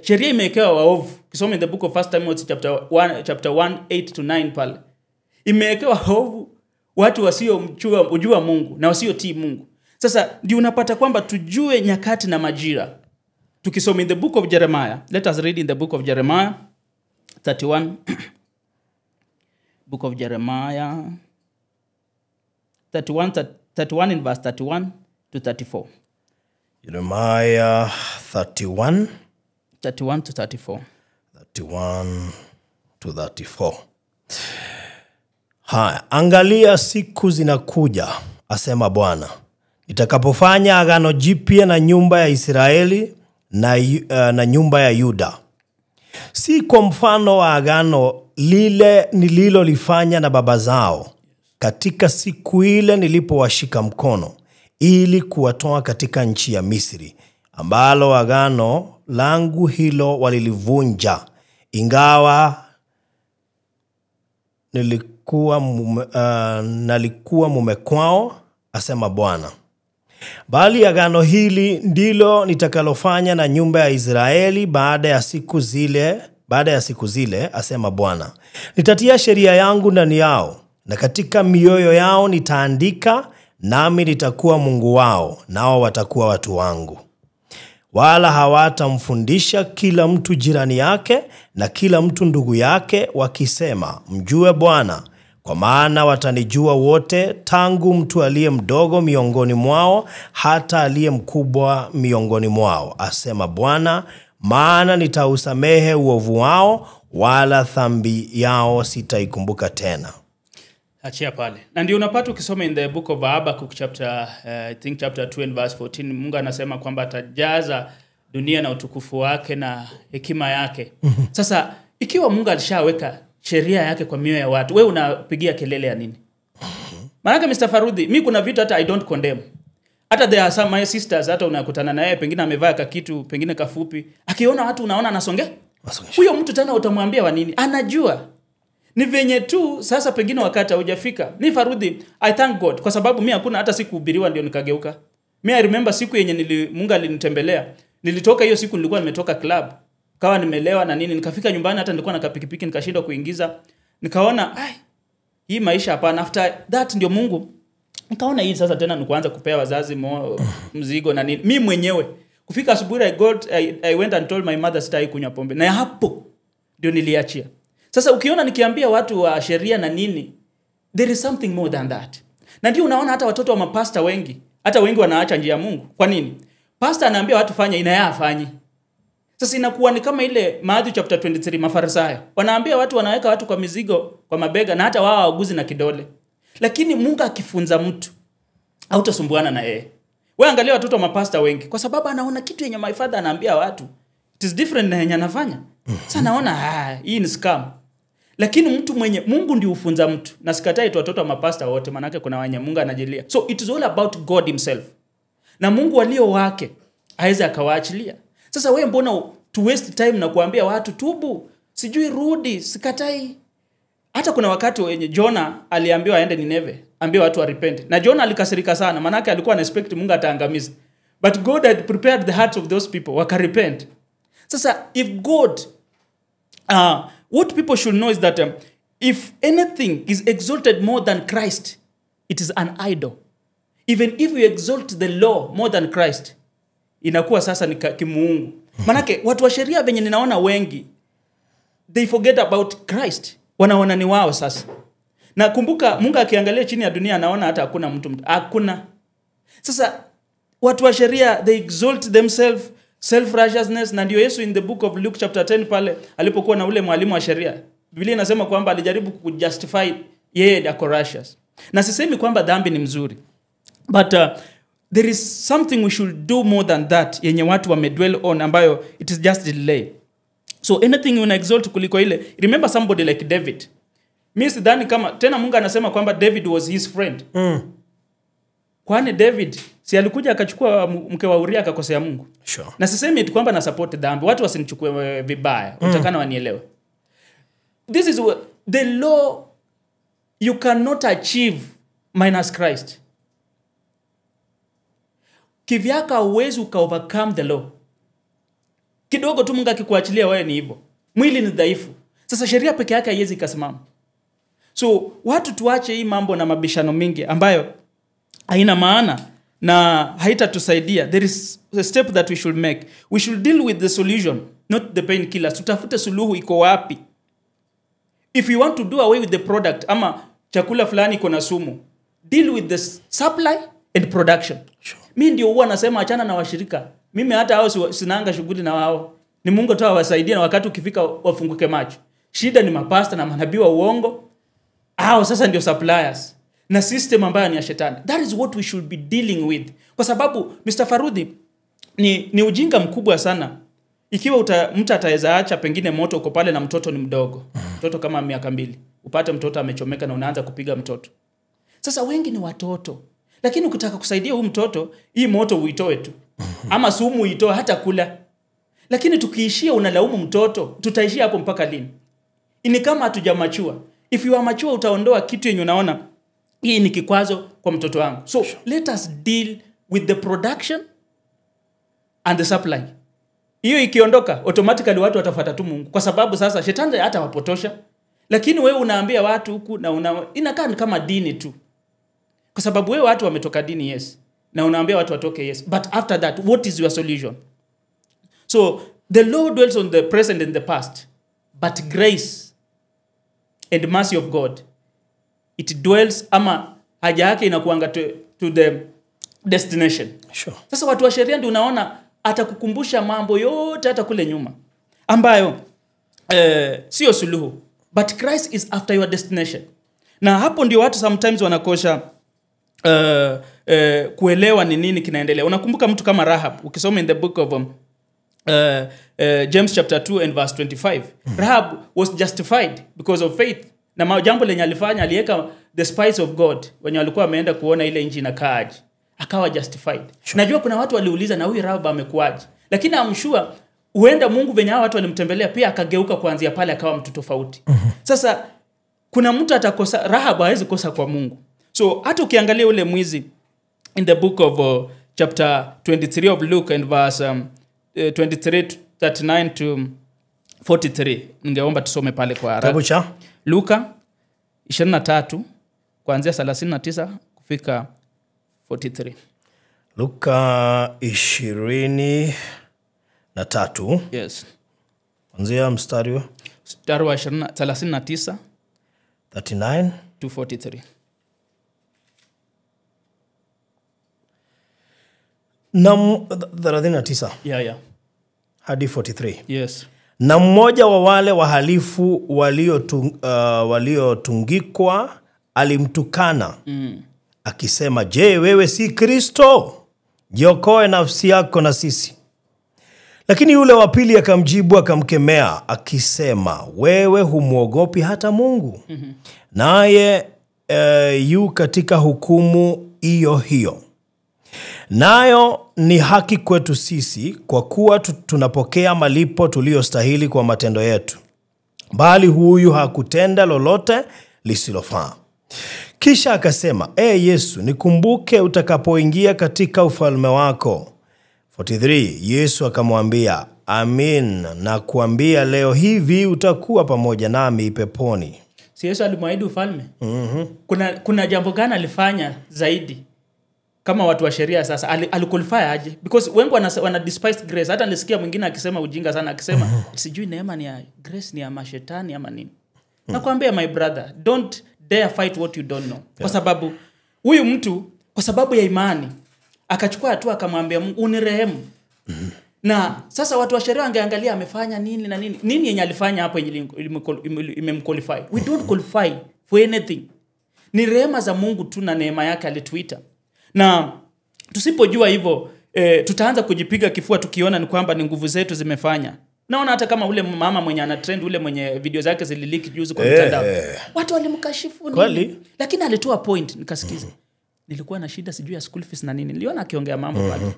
sheria imewekewa waovu. Kisoma in the book of 1 Timothy chapter 1 8 to 9 pale. Imewekewa waovu, watu wasiomjua Mungu na wasiotii Mungu. Sasa ndio unapata kwamba tujue nyakati na majira. Tukisoma in the book of Jeremiah, let us read in the book of Jeremiah 31. Book of Jeremiah 31 in verse 31 to 34. Jeremiah 31 31 to 34. 31 to 34. Haya, angalia siku zinakuja, asema Bwana, nitakapofanya agano jipya na nyumba ya Israeli na nyumba ya Yuda. Si kwa mfano wa agano lile nililolifanya na baba zao katika siku ile nilipowashika mkono ili kuwatoa katika nchi ya Misri, ambalo agano langu hilo walilivunja, ingawa nalikuwa mume kwao, asema Bwana. Bali agano hili ndilo nitakalofanya na nyumba ya Israeli baada ya siku zile, asema Bwana. Nitatia sheria yangu ndani yao, na katika mioyo yao nitaandika, nami nitakuwa Mungu wao, nao watakuwa watu wangu. Wala hawatamfundisha kila mtu jirani yake na kila mtu ndugu yake, wakisema, mjue Bwana, kwa maana watanijua wote, tangu mtu aliye mdogo miongoni mwao hata aliye mkubwa miongoni mwao, asema Bwana, maana nitausamehe uovu wao, wala dhambi yao sitaikumbuka tena. Achia pale. Na ndio unapata ukisoma in the book of Habakkuk chapter I think chapter 2 and verse 14, Mungu anasema kwamba atajaza dunia na utukufu wake na hekima yake. Sasa ikiwa Mungu alishaweka sheria yake kwa mioyo ya watu, wewe unapigia kelele ya nini? Maana Mr. Farudhi, mimi kuna vitu hata I don't condemn. Hata there are some my sisters, hata unakutana naye pengine amevaa kakitu, pengine kafupi, akiona watu unaona anasongea. Huyo mtu tena utamwambia wa nini? Anajua. Ni venye tu sasa pengine wakati haujafika. Ni Farudhi, I thank God kwa sababu mimi hakuna hata siku hubiriwa ndio nikageuka. Mimi I remember siku yenye Mungu alinitembelea. Nilitoka hiyo siku nilikuwa nimetoka club. Kawa nimelewa na nini, nikafika nyumbani hata nilikuwa na kapikipiki nikashindwa kuingiza. Nikaona ai, hii maisha hapana. After that ndio Mungu nikaona hii sasa tena nikuanza kupea wazazi mzigo na nini. Mimi mwenyewe kufika asubuhi I went and told my mother sitai kunywa pombe. Na hapo ndio niliachia. Sasa ukiona nikiambia watu wa sheria na nini, there is something more than that. Na ndio unaona hata watoto wa mapasta wengi, hata wengi wanaacha njia ya Mungu. Kwa nini? Pastor anaambia watu fanya, inayafanyi. Sasa inakuwa ni kama ile Matthew chapter 23, Mafarisayo. Wanaambia watu, wanaweka watu kwa mizigo, kwa mabega, na hata wao hawaguzi na kidole. Lakini Mungu akifunza mtu, hautasumbuana na yeye. Wewe angalia watoto wa mapasta wengi, kwa sababu anaona kitu yenye my father anaambia watu, it is different na yenye anafanya. Sasa naona hii ni scam. Lakini mtu mwenye Mungu ndiye hufunza mtu. Na sikatai tu watoto wa mapasta wote, maana kuna wenye Mungu anajilia. So it is all about God himself. Na Mungu walio wake aweza akawaachilia. Sasa wewe mbona to waste time na kuambia watu tubu, sijui rudi, sikatai. Hata kuna wakati wenye Jonah aliambiwa aende Nineve, ambiwa watu wa repent. Na Jonah alikasirika sana, maana yake alikuwa ana expect Mungu ataangamiza. But God had prepared the hearts of those people, wakarepent. Sasa if God what people should know is that if anything is exalted more than Christ, it is an idol. Even if we exalt the law more than Christ, inakuwa sasa ni kimuungu. Manake watu wa sheria venye ninaona wengi, they forget about Christ. Wanaona ni wao sasa. Na kumbuka Mungu akiangalia chini ya dunia anaona hata hakuna mtu, hakuna. Sasa watu wa sheria they exalt themselves, self-righteousness. Na ndio Yesu in the book of Luke chapter 10 pale alipokuwa na ule mwalimu wa sheria, Biblia inasema kwamba alijaribu kujustify yeye ako righteous. Na sisemi kwamba dhambi ni mzuri, but there is something we should do more than that yenye watu wamedwell on, ambayo it is just delay. So anything una exalt kuliko ile, remember somebody like David. Mimi sidhani kama tena Mungu anasema kwamba David was his friend. Kwani David si alikuja akachukua mke wa Uria akakosea Mungu? Sure. Na sisemi eti kwamba na support dhambi, watu wasinichukue vibaya, utakana wanielewe. This is the law you cannot achieve minus Christ. Kivyako huwezi uka overcome the law. Kidogo tu Mungu akikuachilia wewe ni hivyo. Mwili ni dhaifu. Sasa sheria peke yake haiwezi ikasimama. So watu tuache hii mambo na mabishano mingi ambayo haina maana na haitatusaidia. There is a step that we should make. We should deal with the solution, not the painkillers. Tutafute suluhu iko wapi. If you want to do away with the product, ama chakula fulani iko na sumu, deal with the supply and production. Sure. Mimi ndio huwa nasema achana na washirika. Mimi hata hao sinanga shughuli na wao. Ni Mungu tu awasaidie na wakati ukifika wafunguke macho. Shida ni mapasta na manabii wa uongo. Hao sasa ndio suppliers na system ambayo ni ya shetani. That is what we should be dealing with. Kwa sababu Mr. Farudhi ni ujinga mkubwa sana ikiwa mtu ataweza acha pengine moto uko pale na mtoto ni mdogo. Mtoto kama miaka 2. Upate mtoto amechomeka na unaanza kupiga mtoto. Sasa wengi ni watoto. Lakini ukitaka kusaidia huyu mtoto, hii moto uitoe tu. Ama sumu uitoe hata kula. Lakini tukiishia unalaumu mtoto, tutaishia hapo mpaka lini? Ni kama hatujamachua. If you are mature utaondoa kitu yenye unaona hii ni kikwazo kwa mtoto wangu. So let us deal with the production and the supply. Hiyo ikiondoka automatically watu watafuata tu Mungu, kwa sababu sasa shetani hata wapotosha. Lakini wewe unaambia watu huku na inakaa ni kama dini tu. Kwa sababu wewe watu wametoka dini, yes. Na unaambia watu watoke, yes. But after that, what is your solution? So the law dwells on the present and the past, but grace and mercy of God, it dwells, ama haja yake inakuanga to the destination. Sure. Sasa watu wa sheria ndio unaona atakukumbusha mambo yote hata kule nyuma ambayo sio suluhu, but Christ is after your destination. Na hapo ndio watu sometimes wanakosha kuelewa ni nini kinaendelea. Unakumbuka mtu kama Rahab, ukisoma in the book of James chapter 2 and verse 25. Rahab was justified because of faith. Na jambo lenye alifanya, aliweka the spies of God wenye walikuwa wameenda kuona ile nchi inakaaje, akawa justified. Sure. Najua kuna watu waliuliza na huyu Rahab amekuaje, lakini I'm sure huenda Mungu venye hao watu walimtembelea pia akageuka kuanzia pale akawa mtu tofauti. Sasa kuna mtu atakosa, Rahab hawezi kosa kwa Mungu. So hata ukiangalia ule mwizi in the book of chapter 23 of Luke and verse 23 39 to 43, ningeomba tusome pale kwa haraka. Kitabu cha Luka 23 kuanzia 39 kufika 43. Luka 23. Yes. Kuanzia mstari wa 39 39 to 43. Na 39. Yeah. Hadi 43. Yes. Na mmoja wa wale wahalifu waliotungikwa alimtukana akisema, je, wewe si Kristo? Jiokoe nafsi yako na sisi. Lakini yule wa pili akamjibu akamkemea akisema, wewe humuogopi hata Mungu? Naye yu katika hukumu hiyo hiyo. Nayo ni haki kwetu sisi, kwa kuwa tunapokea malipo tuliyostahili kwa matendo yetu. Bali huyu hakutenda lolote lisilofaa. Kisha akasema, Yesu, nikumbuke utakapoingia katika ufalme wako. 43. Yesu akamwambia, amin, na kuambia leo hivi utakuwa pamoja nami peponi. Si Yesu alimwahidi ufalme? Kuna jambo gani alifanya zaidi? Kama watu wa sheria sasa aliqualify aje? Because wengi wana despise grace. Hata nilisikia mwingine akisema ujinga sana akisema sijui neema ni ya grace ni ya mashetani ama nini. Nakwambia my brother, don't dare fight what you don't know. Kwa sababu huyu mtu kwa sababu ya imani akachukua hatua akamwambia Mungu unirehemu. Na sasa watu wa sheria wangeangalia amefanya nini na nini. Nini yenye alifanya hapo yenye imemqualify? We don't qualify for anything. Ni rehema za Mungu tu na neema yake alituita. Na tusipojua hivyo tutaanza kujipiga kifua tukiona ni kwamba ni nguvu zetu zimefanya. Naona hata kama ule mama mwenye ana trend, ule mwenye video zake zililiki juzi kwa mtandao. Watu walimkashifu nini? Kweli? Lakini alitoa point nikasikiza. Nilikuwa na shida sijui ya school fees na nini. Niliona akiongea mambo pale.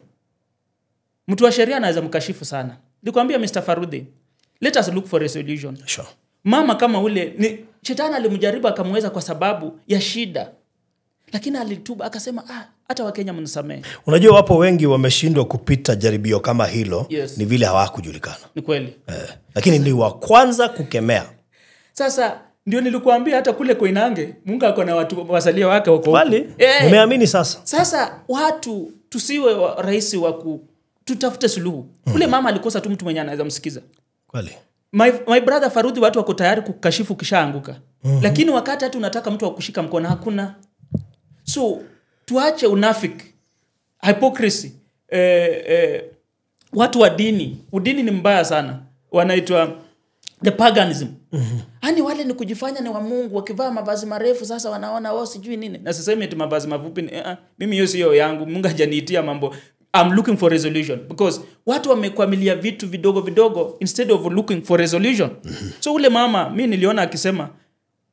Mtu wa sheria anaweza mkashifu sana. Nilikwambia Mr. Farudhi, let us look for a solution. Sure. Mama kama ule ni shetani alimjaribu akamweza kwa sababu ya shida. Lakini alituba akasema hata Wakenya mnisamehe. Unajua wapo wengi wameshindwa kupita jaribio kama hilo. Yes. Ni vile hawakujulikana. Ni kweli. Lakini ni wa kwanza kukemea. Sasa ndio nilikuambia hata kule Koinange Mungu ako na watu wasalia wake wako. Kweli? Nimeamini sasa. Sasa watu tusiwe rahisi wa tutafute suluhu. Ule mama alikosa tu mtu mwenye anaweza msikiza. Kweli. My brother Farudhi, watu wako tayari kukashifu kishaanguka. Lakini wakati hata unataka mtu wa kushika mkono hakuna. So tuache unafiki, hypocrisy. Watu wa dini, udini ni mbaya sana. Wanaitwa the paganism. Yaani wale ni kujifanya ni wa Mungu, wakivaa mavazi marefu sasa wanaona wao sijui nini. Na sisemi eti mavazi mafupi, mimi hiyo sio yangu, Mungu hajaniitia mambo. I'm looking for resolution because watu wamekwamilia vitu vidogo vidogo instead of looking for resolution. So ule mama mimi niliona akisema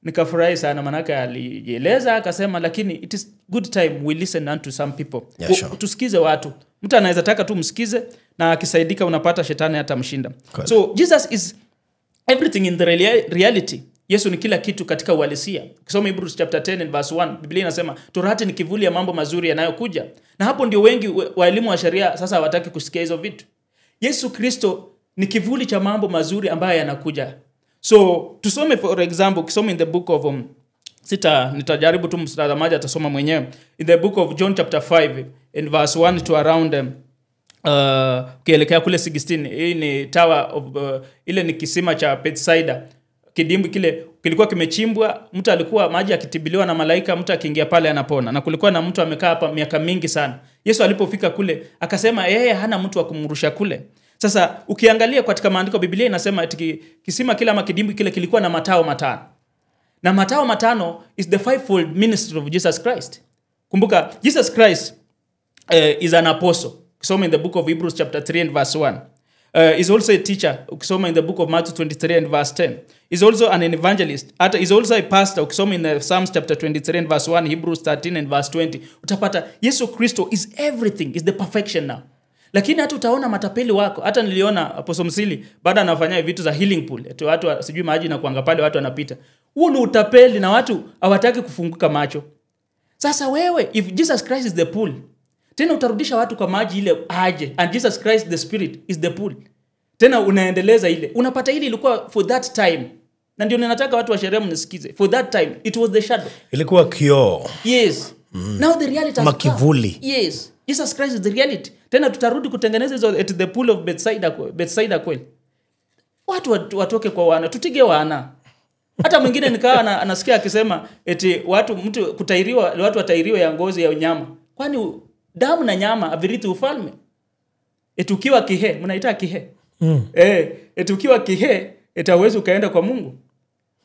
nikafurahi sana, manake alijieleza akasema lakini it is good time we listen unto some people. Yeah, sure. Tusikize watu. Mtu anaweza taka tu msikize na akisaidika unapata shetani hatamshinda. So Jesus is everything in the reality. Yesu ni kila kitu katika uhalisia. Ukisoma Hebrews chapter 10 and verse 1, Biblia inasema Torati ni kivuli ya mambo mazuri yanayokuja. Na hapo ndio wengi waelimu wa sheria sasa hawataki kusikia hizo vitu. Yesu Kristo ni kivuli cha mambo mazuri ambayo yanakuja. So tusome for example, ukisoma in the book of nitajaribu tu mtazamaji atasoma mwenyewe. In the book of John chapter 5 and verse 1 to around ukielekea kule 16, hii ni tower of ile ni kisima cha Bethsaida. Kidimbwi kile kilikuwa kimechimbwa, mtu alikuwa maji akitibiliwa na malaika, mtu akiingia pale anapona. Na kulikuwa na mtu amekaa hapa miaka mingi sana. Yesu alipofika kule akasema yeye hana mtu wa kumrusha kule. Sasa ukiangalia katika maandiko Biblia inasema eti kisima kile ama kidimbwi kile kilikuwa na matao matano. Na matao matano is the fivefold ministry of Jesus Christ. Kumbuka Jesus Christ is an apostle. Ukisoma in the book of Hebrews chapter 3 and verse 1. Is also a teacher. Ukisoma in the book of Matthew 23 and verse 10. Is also an evangelist. Is also a pastor. Ukisoma in the Psalms chapter 23 and verse 1, Hebrews 13 and verse 20. Utapata Yesu Kristo is everything, is the perfection now. Lakini hata utaona matapeli wako. Hata niliona Apostle Msili baada anafanya vitu za healing pool. Eti watu sijui maji na kuanga pale watu wanapita. Huo ni utapeli na watu hawataki kufunguka macho. Sasa wewe, if Jesus Christ is the pool, tena utarudisha watu kwa maji ile aje. And Jesus Christ the Spirit is the pool. Tena unaendeleza ile. Unapata ile ilikuwa for that time. Na ndio ninataka watu wa sheria mnisikize. For that time it was the shadow. Ilikuwa kioo. Yes. Now the reality has come. Yes. Jesus Christ is the reality. Tena tutarudi kutengeneza hizo at the pool of Bethsaida, Bethsaida kweli. Watu watoke kwa wana, tutige wana. Hata mwingine nikawa anasikia akisema eti watu mtu kutairiwa, watu watairiwe ya ngozi ya nyama. Kwani damu na nyama avirithi ufalme? Eti ukiwa kihe, mnaita kihe. Eti ukiwa kihe, eti hauwezi ukaenda kwa Mungu.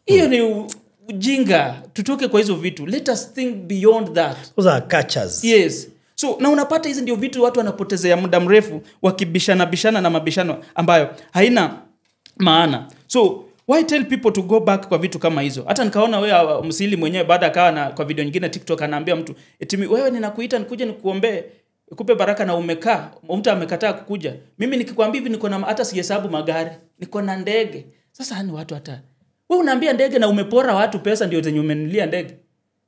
Hiyo ni ujinga. Tutoke kwa hizo vitu. Let us think beyond that. Those are catchers. Yes. So na unapata hizi ndio vitu watu wanapotezea muda mrefu wakibishana bishana na mabishano ambayo haina maana. So why tell people to go back kwa vitu kama hizo? Hata nikaona wewe Msili mwenyewe baada akawa na kwa video nyingine TikTok anaambia mtu eti wewe ninakuita nikuje nikuombee nikupe baraka na umekaa, mtu amekataa kukuja. Mimi nikikwambia hivi niko na hata sihesabu magari, niko na ndege. Sasa hani watu hata wewe unaambia ndege na umepora watu pesa ndio zenye umenunulia ndege.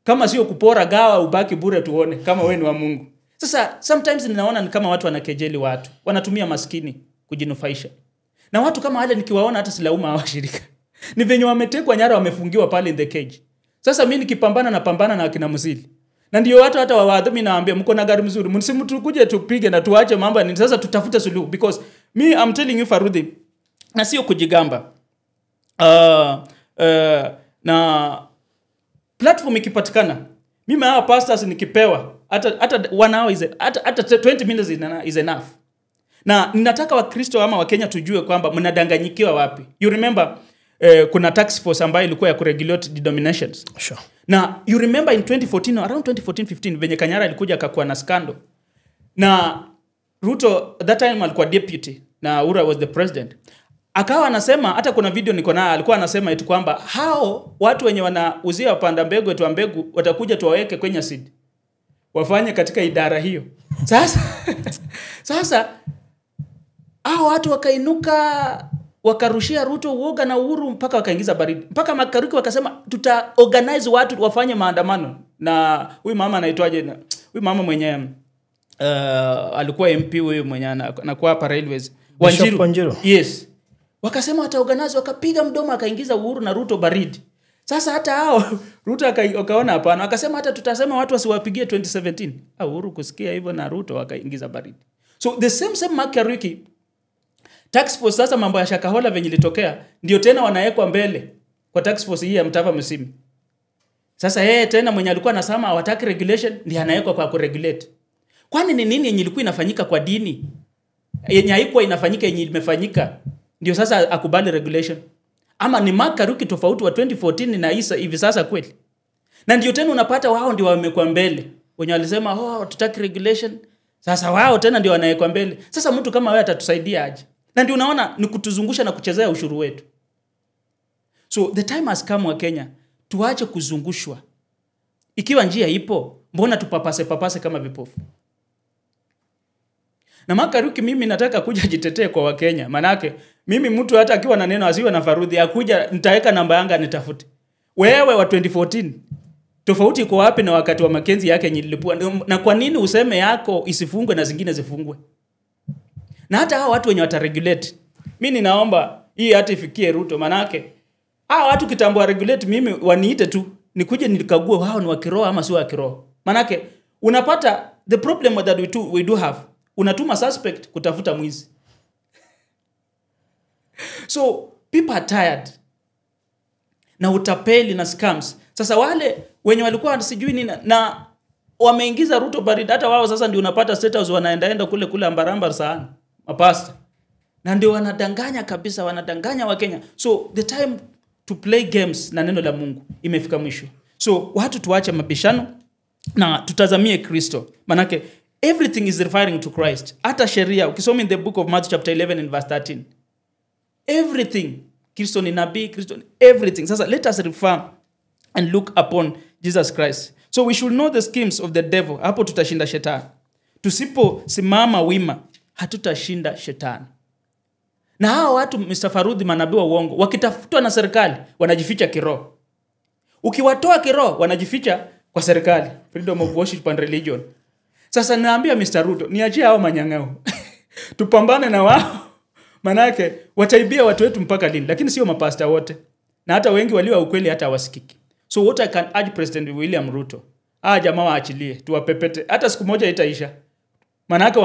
Kama sio kupora gawa ubaki bure tuone kama wewe ni wa Mungu. Sasa sometimes ninaona ni kama watu wanakejeli watu, wanatumia maskini kujinufaisha. Na watu kama wale nikiwaona hata silauma hawashirika. Ni venye wametekwa nyara wamefungiwa pale in the cage. Sasa mimi nikipambana na pambana na akina Msili. Na ndio watu hata waadhimi naambia mko na gari mzuri, msimtukuje tupige na tuache mambo ni sasa tutafute suluhu because me I'm telling you Farudhi, na sio kujigamba. Na platform ikipatikana, mimi hawa pastors nikipewa hata 1 hour is hata 20 minutes is enough. Na ninataka Wakristo ama Wakenya tujue kwamba mnadanganyikiwa wapi. You remember kuna task force ambayo ilikuwa ya kuregulate denominations. Sure. Na you remember in 2014 around 2014-15 venye Kanyara alikuja akakuwa na scandal. Na Ruto that time alikuwa deputy na Ura was the president. Akawa anasema, hata kuna video niko nayo, alikuwa anasema eti kwamba hao watu wenye wanauzia wapanda mbegu eti wa mbegu watakuja tuwaweke kwenye seed. Wafanye katika idara hiyo. Sasa hao watu wakainuka, wakarushia Ruto uoga na Uhuru mpaka wakaingiza baridi. Mpaka Makaruki wakasema tuta organize watu wafanye maandamano. Na huyu mama anaitwaje? Huyu mama mwenye alikuwa MP huyu mwenye anakuwa hapa Railways. Wanjiru. Yes. Wakasema wata organize, wakapiga mdomo, akaingiza Uhuru na Ruto baridi. Sasa hata hao Ruto akaona hapana, akasema hata tutasema watu wasiwapigie 2017. Uhuru kusikia hivyo na Ruto wakaingiza baridi. So the same Makaruki tax force, sasa mambo ya Shakahola venye ilitokea ndio tena wanawekwa mbele kwa tax force hii ya Mtava Musimi. Sasa yeye tena mwenye alikuwa anasema hawataki regulation ndiye anawekwa kwa kuregulate. Kwani ni nini yenye ilikuwa inafanyika kwa dini? Yenye haikuwa inafanyika yenye imefanyika ndio sasa akubali regulation? Ama ni Makaruki tofauti wa 2014 na Isa hivi sasa kweli? Na ndio tena unapata wao ndio wamekuwa mbele. Wenye walisema oh tutaki regulation, sasa wao tena ndio wanawekwa mbele. Sasa mtu kama wewe atatusaidia aje? Na ndio unaona ni kutuzungusha na kuchezea ushuru wetu. So the time has come wa Kenya tuache kuzungushwa. Ikiwa njia ipo, mbona tupapase papase kama vipofu? Na Makaruki mimi nataka kuja jitetee kwa Wakenya. Manake mimi mtu hata akiwa na neno asiwe na farudhi, akuja nitaweka namba yanga nitafute. Wewe wa 2014 tofauti iko wapi na wakati wa Mackenzie yake nilipua? Na kwa nini useme yako isifungwe na zingine zifungwe? Na hata hao watu wenye wataregulate, mimi ninaomba hii hata ifikie Ruto. Manake hao watu kitambo wa regulate, mimi waniite tu nikuje nikague wao ni wa kiroho ama si wa kiroho. Manake unapata the problem that we do have, unatuma suspect kutafuta mwizi. So people are tired na utapeli na scams. Sasa wale wenye walikuwa sijui nini na wameingiza Ruto baridi, hata wao sasa ndio unapata status wanaendaenda kule kule ambaramba sana mapasta. Na ndio wanadanganya kabisa, wanadanganya wa Kenya. So the time to play games na neno la Mungu imefika mwisho. So watu tuache mabishano na tutazamie Kristo. Manake everything is referring to Christ. Hata sheria ukisoma in the book of Matthew chapter 11 and verse 13. Everything, Kristo ni nabii, Kristo ni everything. Sasa let us refer and look upon Jesus Christ. So we should know the schemes of the devil. Hapo tutashinda shetani. Tusipo simama wima, hatutashinda shetani. Na hao watu Mr. Farudhi, manabii wa uongo, wakitafutwa na serikali wanajificha kiroho. Ukiwatoa kiroho wanajificha kwa serikali. Freedom of worship and religion. Sasa naambia Mr. Ruto, niachie hao manyang'ao. Tupambane na wao. Manake wataibia watu wetu mpaka lini? Lakini sio mapasta wote. Na hata wengi walio ukweli hata hawasikiki. So what I can urge President William Ruto, jamaa waachilie, tuwapepete. Hata siku moja itaisha. Manake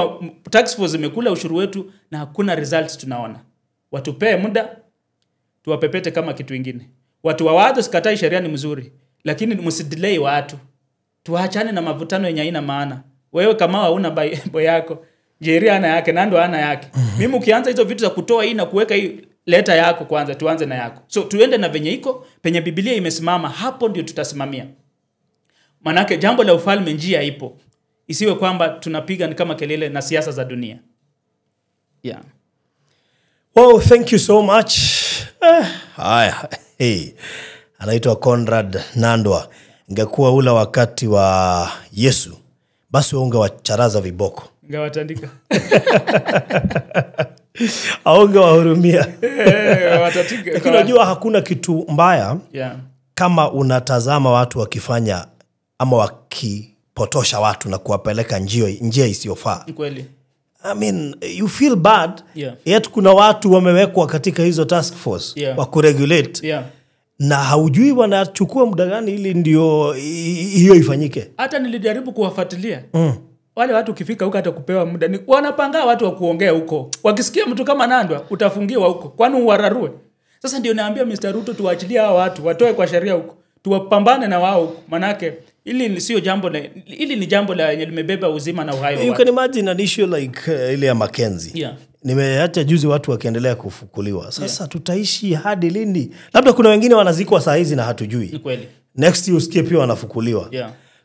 tax force imekula ushuru wetu na hakuna results tunaona. Watupee muda, tuwapepete kama kitu kingine. Watu wa watu sikatai sheria ni mzuri, lakini msidelay watu. Tuachane na mavutano yenye haina maana. Wewe kama hauna boy yako, Jerry ana yake, Nando ana yake. Mimi ukianza hizo vitu za kutoa hii na kuweka hii, leta yako kwanza, tuanze na yako. So tuende na venye iko, penye Biblia imesimama, hapo ndio tutasimamia. Manake jambo la ufalme njia ipo. Isiwe kwamba tunapiga ni kama kelele na siasa za dunia. Yeah. Well, thank you so much. Haya. Hey. Anaitwa Conrad Nandwa. Ingekuwa ula wakati wa Yesu, basi ungewacharaza viboko. Ungewatandika. Ungewahurumia. Lakini unajua hakuna kitu mbaya kama unatazama watu wakifanya ama wakipotosha watu na kuwapeleka njia isiyofaa. Kweli. I mean, you feel bad. Yet kuna watu wamewekwa katika hizo task force wa kuregulate. Na haujui wanachukua muda gani ili ndio hiyo ifanyike. Hata nilijaribu kuwafuatilia. Wale watu ukifika huko hata kupewa muda ni wanapanga watu wa kuongea huko. Wakisikia mtu kama Nandwa utafungiwa huko. Kwani uwararue? Sasa ndio naambia Mr. Ruto tuwaachilie hao watu, watoe kwa sheria huko. Tuwapambane na wao huko. Manake hili sio jambo la, hili ni jambo la yenye limebeba uzima na uhai wa You watu. can imagine an issue like ile ya Mackenzie. Nimeacha juzi watu wakiendelea kufukuliwa. Sasa tutaishi hadi lini? Labda kuna wengine wanazikwa saa hizi na hatujui. Ni kweli. Next year usikie pia wanafukuliwa.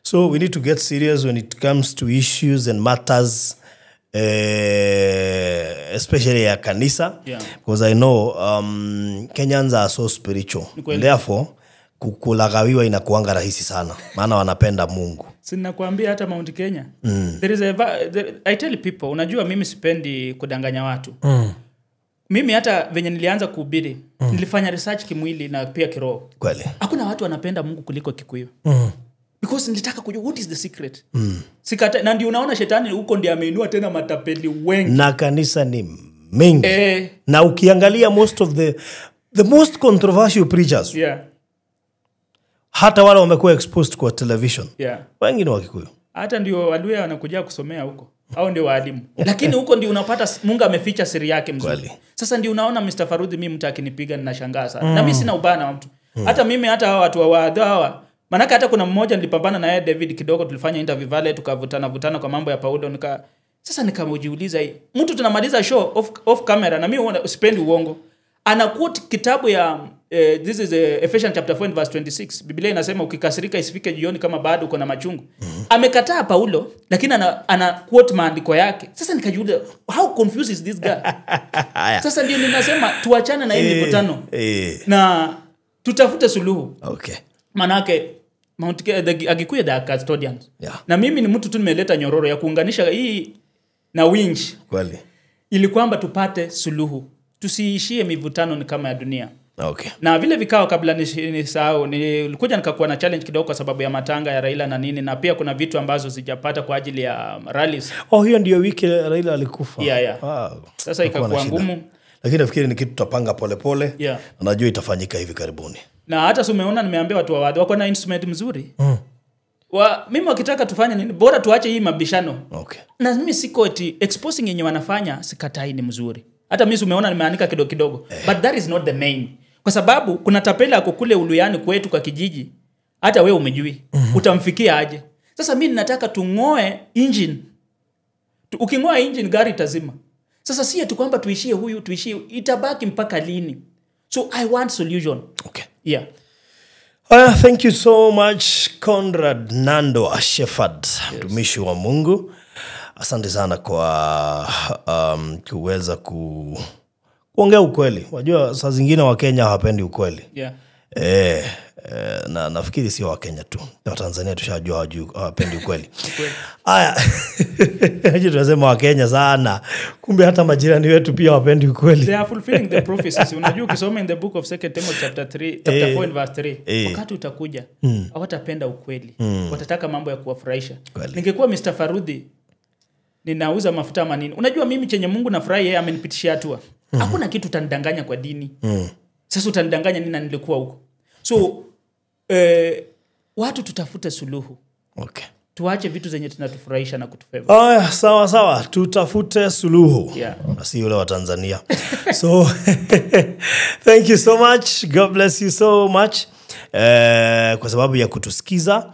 So we need to get serious when it comes to issues and matters Especially ya kanisa, Yeah. because I know Kenyans are so spiritual. Kweli. Therefore kulagawiwa inakuanga rahisi sana, maana wanapenda Mungu. Si nakwambia hata Mount Kenya. There is a I tell people, unajua mimi sipendi kudanganya watu. Mimi hata venye nilianza kuhubiri, nilifanya research kimwili na pia kiroho. Kweli. Hakuna watu wanapenda Mungu kuliko Kikuyu. Because nilitaka kujua what is the secret. Sikata, na ndio unaona shetani huko ndiye ameinua tena matapeli wengi. Na kanisa ni mengi. Na ukiangalia most of the most controversial preachers, hata wale wamekuwa exposed kwa television, wengi ni Wakikuyu. Hata ndio Waluya wanakuja kusomea huko. Hao ndio walimu. Lakini huko ndio unapata Mungu ameficha siri yake mzuri. Kweli. Sasa ndio unaona Mr. Farudhi, mimi mtu akinipiga ninashangaa sana. Na mimi sina ubana wa mtu. Hata mimi hata hawa watu wa wadha hawa. Manake hata kuna mmoja nilipambana na yeye David kidogo, tulifanya interview vale, tukavutana vutana kwa mambo ya Paulo, sasa nikamujiuliza hii. Mtu tunamaliza show off camera, na mimi sipendi uongo. Ana quote kitabu ya this is Ephesians chapter 4 verse 26. Biblia inasema ukikasirika isifike jioni kama bado uko na machungu. Amekataa Paulo, lakini ana quote maandiko yake. Sasa nikajiuliza, how confused is this guy? Sasa ndio ninasema tuachane na hii mivutano. Na tutafute suluhu. Okay. Manake Mount Kenya, the Agikuyu, the custodians. Yeah. Na mimi ni mtu tu nimeleta nyororo ya kuunganisha hii na winch. Kweli. Ili kwamba tupate suluhu. Tusiishie mivutano ni kama ya dunia. Okay. Na vile vikao, kabla nisahau, nilikuja nikakuwa na challenge kidogo kwa sababu ya matanga ya Raila na nini, na pia kuna vitu ambazo sijapata kwa ajili ya rallies. Oh, hiyo ndio wiki Raila alikufa. Yeah. Wow. Sasa Hakuwa na ikakuwa shida. ngumu. Lakini nafikiri ni kitu tutapanga polepole. Yeah. Na najua itafanyika hivi karibuni. Na hata si umeona nimeambia watu wa wako na instrument mzuri. Mimi wakitaka tufanye nini, bora tuache hii mabishano. Okay. Na mimi siko eti exposing yenye wanafanya sikatai ni mzuri. Hata mimi umeona nimeandika kidogo kidogo. But that is not the main. Kwa sababu kuna tapela yako kule Uluyani kwetu kwa kijiji. Hata wewe umejui. Utamfikia aje? Sasa mimi ninataka tungoe engine. Ukingoa engine gari itazima. Sasa si eti kwamba tuishie huyu, tuishie, itabaki mpaka lini? So I want solution. Okay. Yeah. Thank you so much Conrad Nandwa Shepherd, mtumishi wa Mungu. Asante sana kwa kuweza kuongea ukweli. Wajua saa zingine Wakenya hawapendi ukweli. Yeah. Na nafikiri sio Wakenya tu. Watanzania tushajua hawapendi ukweli. Aya. Unajua tunasema Wakenya sana. Kumbe hata majirani wetu pia hawapendi ukweli. They are fulfilling the prophecies. Unajua ukisoma in the book of 2 Timothy chapter 3, chapter 4 and verse 3, wakati utakuja, hawatapenda ukweli. Watataka mambo ya kuwafurahisha. Ningekuwa Mr. Farudhi ninauza mafuta ama nini. Unajua mimi chenye Mungu nafurahi yeye amenipitishia hatua. Hakuna kitu utanidanganya kwa dini. Sasa utanidanganya nini na nilikuwa huko? So watu tutafute suluhu. Okay. Tuache vitu zenye tunatufurahisha na kutufavor. Aya, sawa sawa, tutafute suluhu. Yeah. Na si yule wa Tanzania. So thank you so much. God bless you so much. Kwa sababu ya kutusikiza.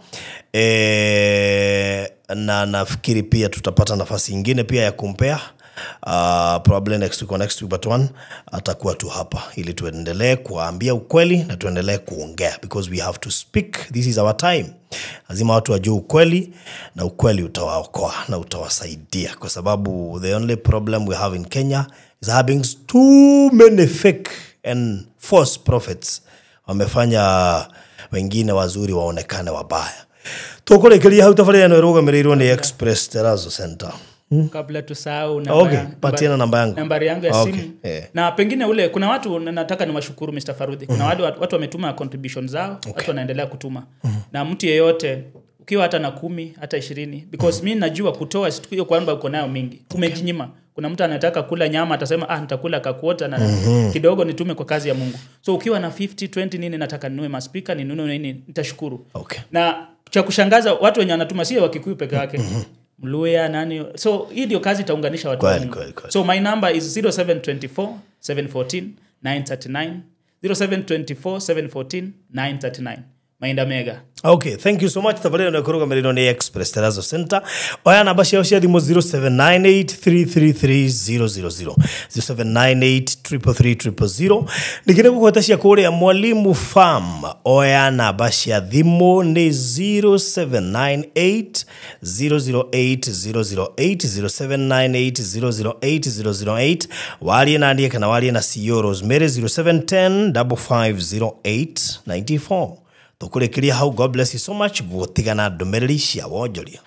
Na nafikiri pia tutapata nafasi nyingine pia ya kumpea. Probably next week or next week but one atakuwa tu hapa ili tuendelee kuambia ukweli na tuendelee kuongea, because we have to speak. This is our time. Lazima watu wajue ukweli na ukweli utawaokoa na utawasaidia, kwa sababu the only problem we have in Kenya is having too many fake and false prophets. Wamefanya wengine wazuri waonekane wabaya. Tukurekeria hau tabarĩra ĩno ĩrũgamĩrĩirwo nĩ Express Terrazzo Center. Kabla tusahau Okay, patiana namba yangu. Nambari yangu ya Okay, simu. Na pengine ule kuna watu nataka niwashukuru Mr. Farudhi. Kuna watu wametuma contribution zao, watu wanaendelea kutuma. Na mtu yeyote ukiwa hata na 10 hata 20, because mimi najua kutoa siku hiyo kwamba uko nayo mingi. Umejinyima. Kuna mtu anataka kula nyama atasema nitakula kakuota na kidogo nitume kwa kazi ya Mungu. So ukiwa na 50 20 nini, nataka ninunue maspika, ninunue nini, nitashukuru. Okay. Na cha kushangaza watu wenye wanatuma si wa Kikuyu peke yake. Mluya nani. So hii ndio kazi itaunganisha watu. Kweli. So my number is 0724 714 939, 0724 714 939. Mainda mega. Okay, thank you so much. Tabarĩra nĩ kũrũgamĩrĩrwo nĩ Express Terrazzo Center. Oya namba ciao cia thimũ 0798333000, 0798333000. Ningĩ nĩ gũgweta cia kũrĩa Mwalimu Farm. Oya namba cia thimũ nĩ 0798 008 008, 0798 008 008. Warie na niĩ kana warie na CEO Rosemary 0710 5508 94. Tũkũrĩkĩria hau. God bless you so much. Gũtigana ndũmĩrĩri cia wonjoria.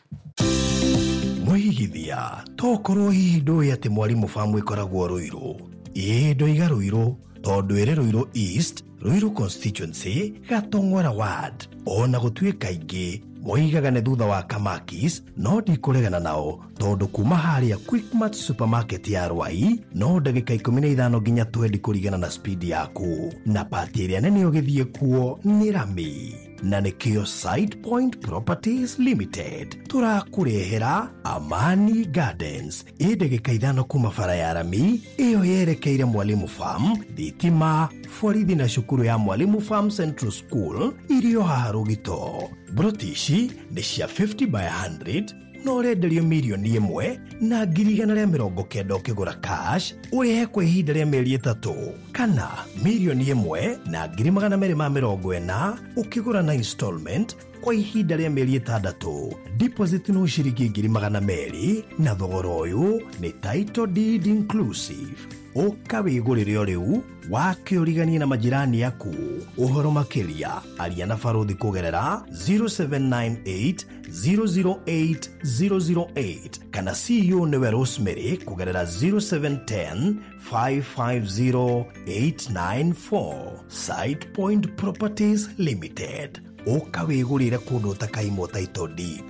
Mwĩigithia tokorwo hihi ndũĩ atĩ Mwalimu Farm ĩkoragwo Ruiru. Ĩĩ, ndoiga Ruiru tondũ ĩrĩ Ruiru East, Ruiru constituency, Gatong'ora ward. Ona gũtuĩka aingĩ moigaga nĩ thutha wa Kamakis, no ndikũregana nao tondũ kuma harĩa Quickmart supermarket ya Rwai no ndagĩka 15 nginya 20 kũringana na speed yaku, na pati ĩrĩa nene ũgĩthiĩ kuo nĩ rami. Na nĩkĩo Site Point Properties Limited tũrakũrehera Amani Gardens, ĩ ndagĩka 5 kuma bara ya rami ĩyo yerekeire Mwalimu Farm, thitima, borithi na cukuru ya Mwalimu Farm Central School irio haha Rũgito. Broti ici nĩ cia 50 by 100 no ũrenderio 1,190,000 ũkĩgũra cash, ũrĩhe kwa ihinda rĩa mĩeri 3, kana 1,240,000 ũkĩgũra na installment kwa ihinda rĩa mĩeri 6. Deposit no ciringi 200,000, na thogora ũyũ nĩ title deed inclusive. Ũka wĩgũrĩre o rĩu wake ũriganie na majirani aku. Ũhoro makĩria aria na barothi kũgerera 0798 008 008 kana CEO nĩwe Rosemary kũgerera 0710 550 894. Site Point Properties Limited, ũka wĩgũrĩre kũndũ ũtakaimwo title deed.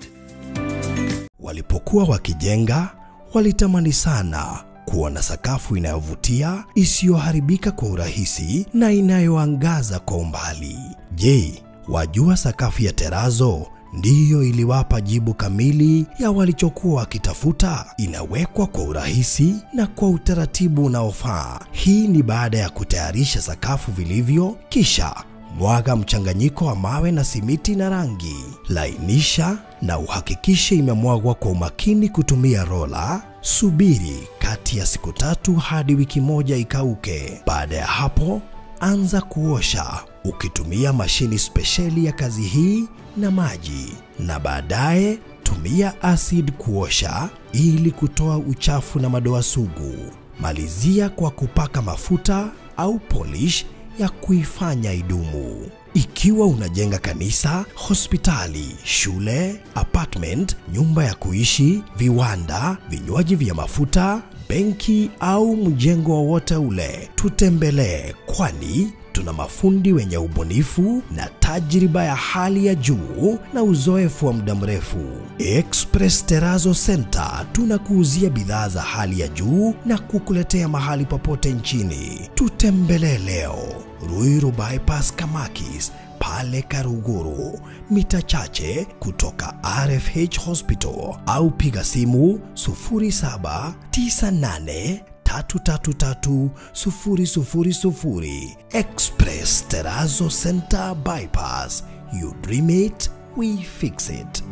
Walipokuwa wakijenga walitamani sana kuona sakafu inayovutia, isiyoharibika kwa urahisi na inayoangaza kwa umbali. Je, wajua sakafu ya Terrazzo ndiyo iliwapa jibu kamili ya walichokuwa wakitafuta? Inawekwa kwa urahisi na kwa utaratibu unaofaa. Hii ni baada ya kutayarisha sakafu vilivyo, kisha mwaga mchanganyiko wa mawe na simiti na rangi. Lainisha na uhakikishe imemwagwa kwa umakini kutumia rola. Subiri kati ya siku 3 hadi wiki 1 ikauke. Baada ya hapo, anza kuosha ukitumia mashini spesheli ya kazi hii na maji, na baadaye tumia acid kuosha ili kutoa uchafu na madoa sugu. Malizia kwa kupaka mafuta au polish ya kuifanya idumu. Ikiwa unajenga kanisa, hospitali, shule, apartment, nyumba ya kuishi, viwanda, vinywaji vya mafuta, benki au mjengo wowote ule, tutembelee, kwani tuna mafundi wenye ubunifu na tajriba ya hali ya juu na uzoefu wa muda mrefu. Express Terrazzo Center tunakuuzia bidhaa za hali ya juu na kukuletea mahali popote nchini. Tutembelee leo Ruiru Bypass Kamakis pale Karuguru, mita chache kutoka RFH Hospital, au piga simu 0798 333 000. Express Terrazzo Center Bypass. You dream it, we fix it.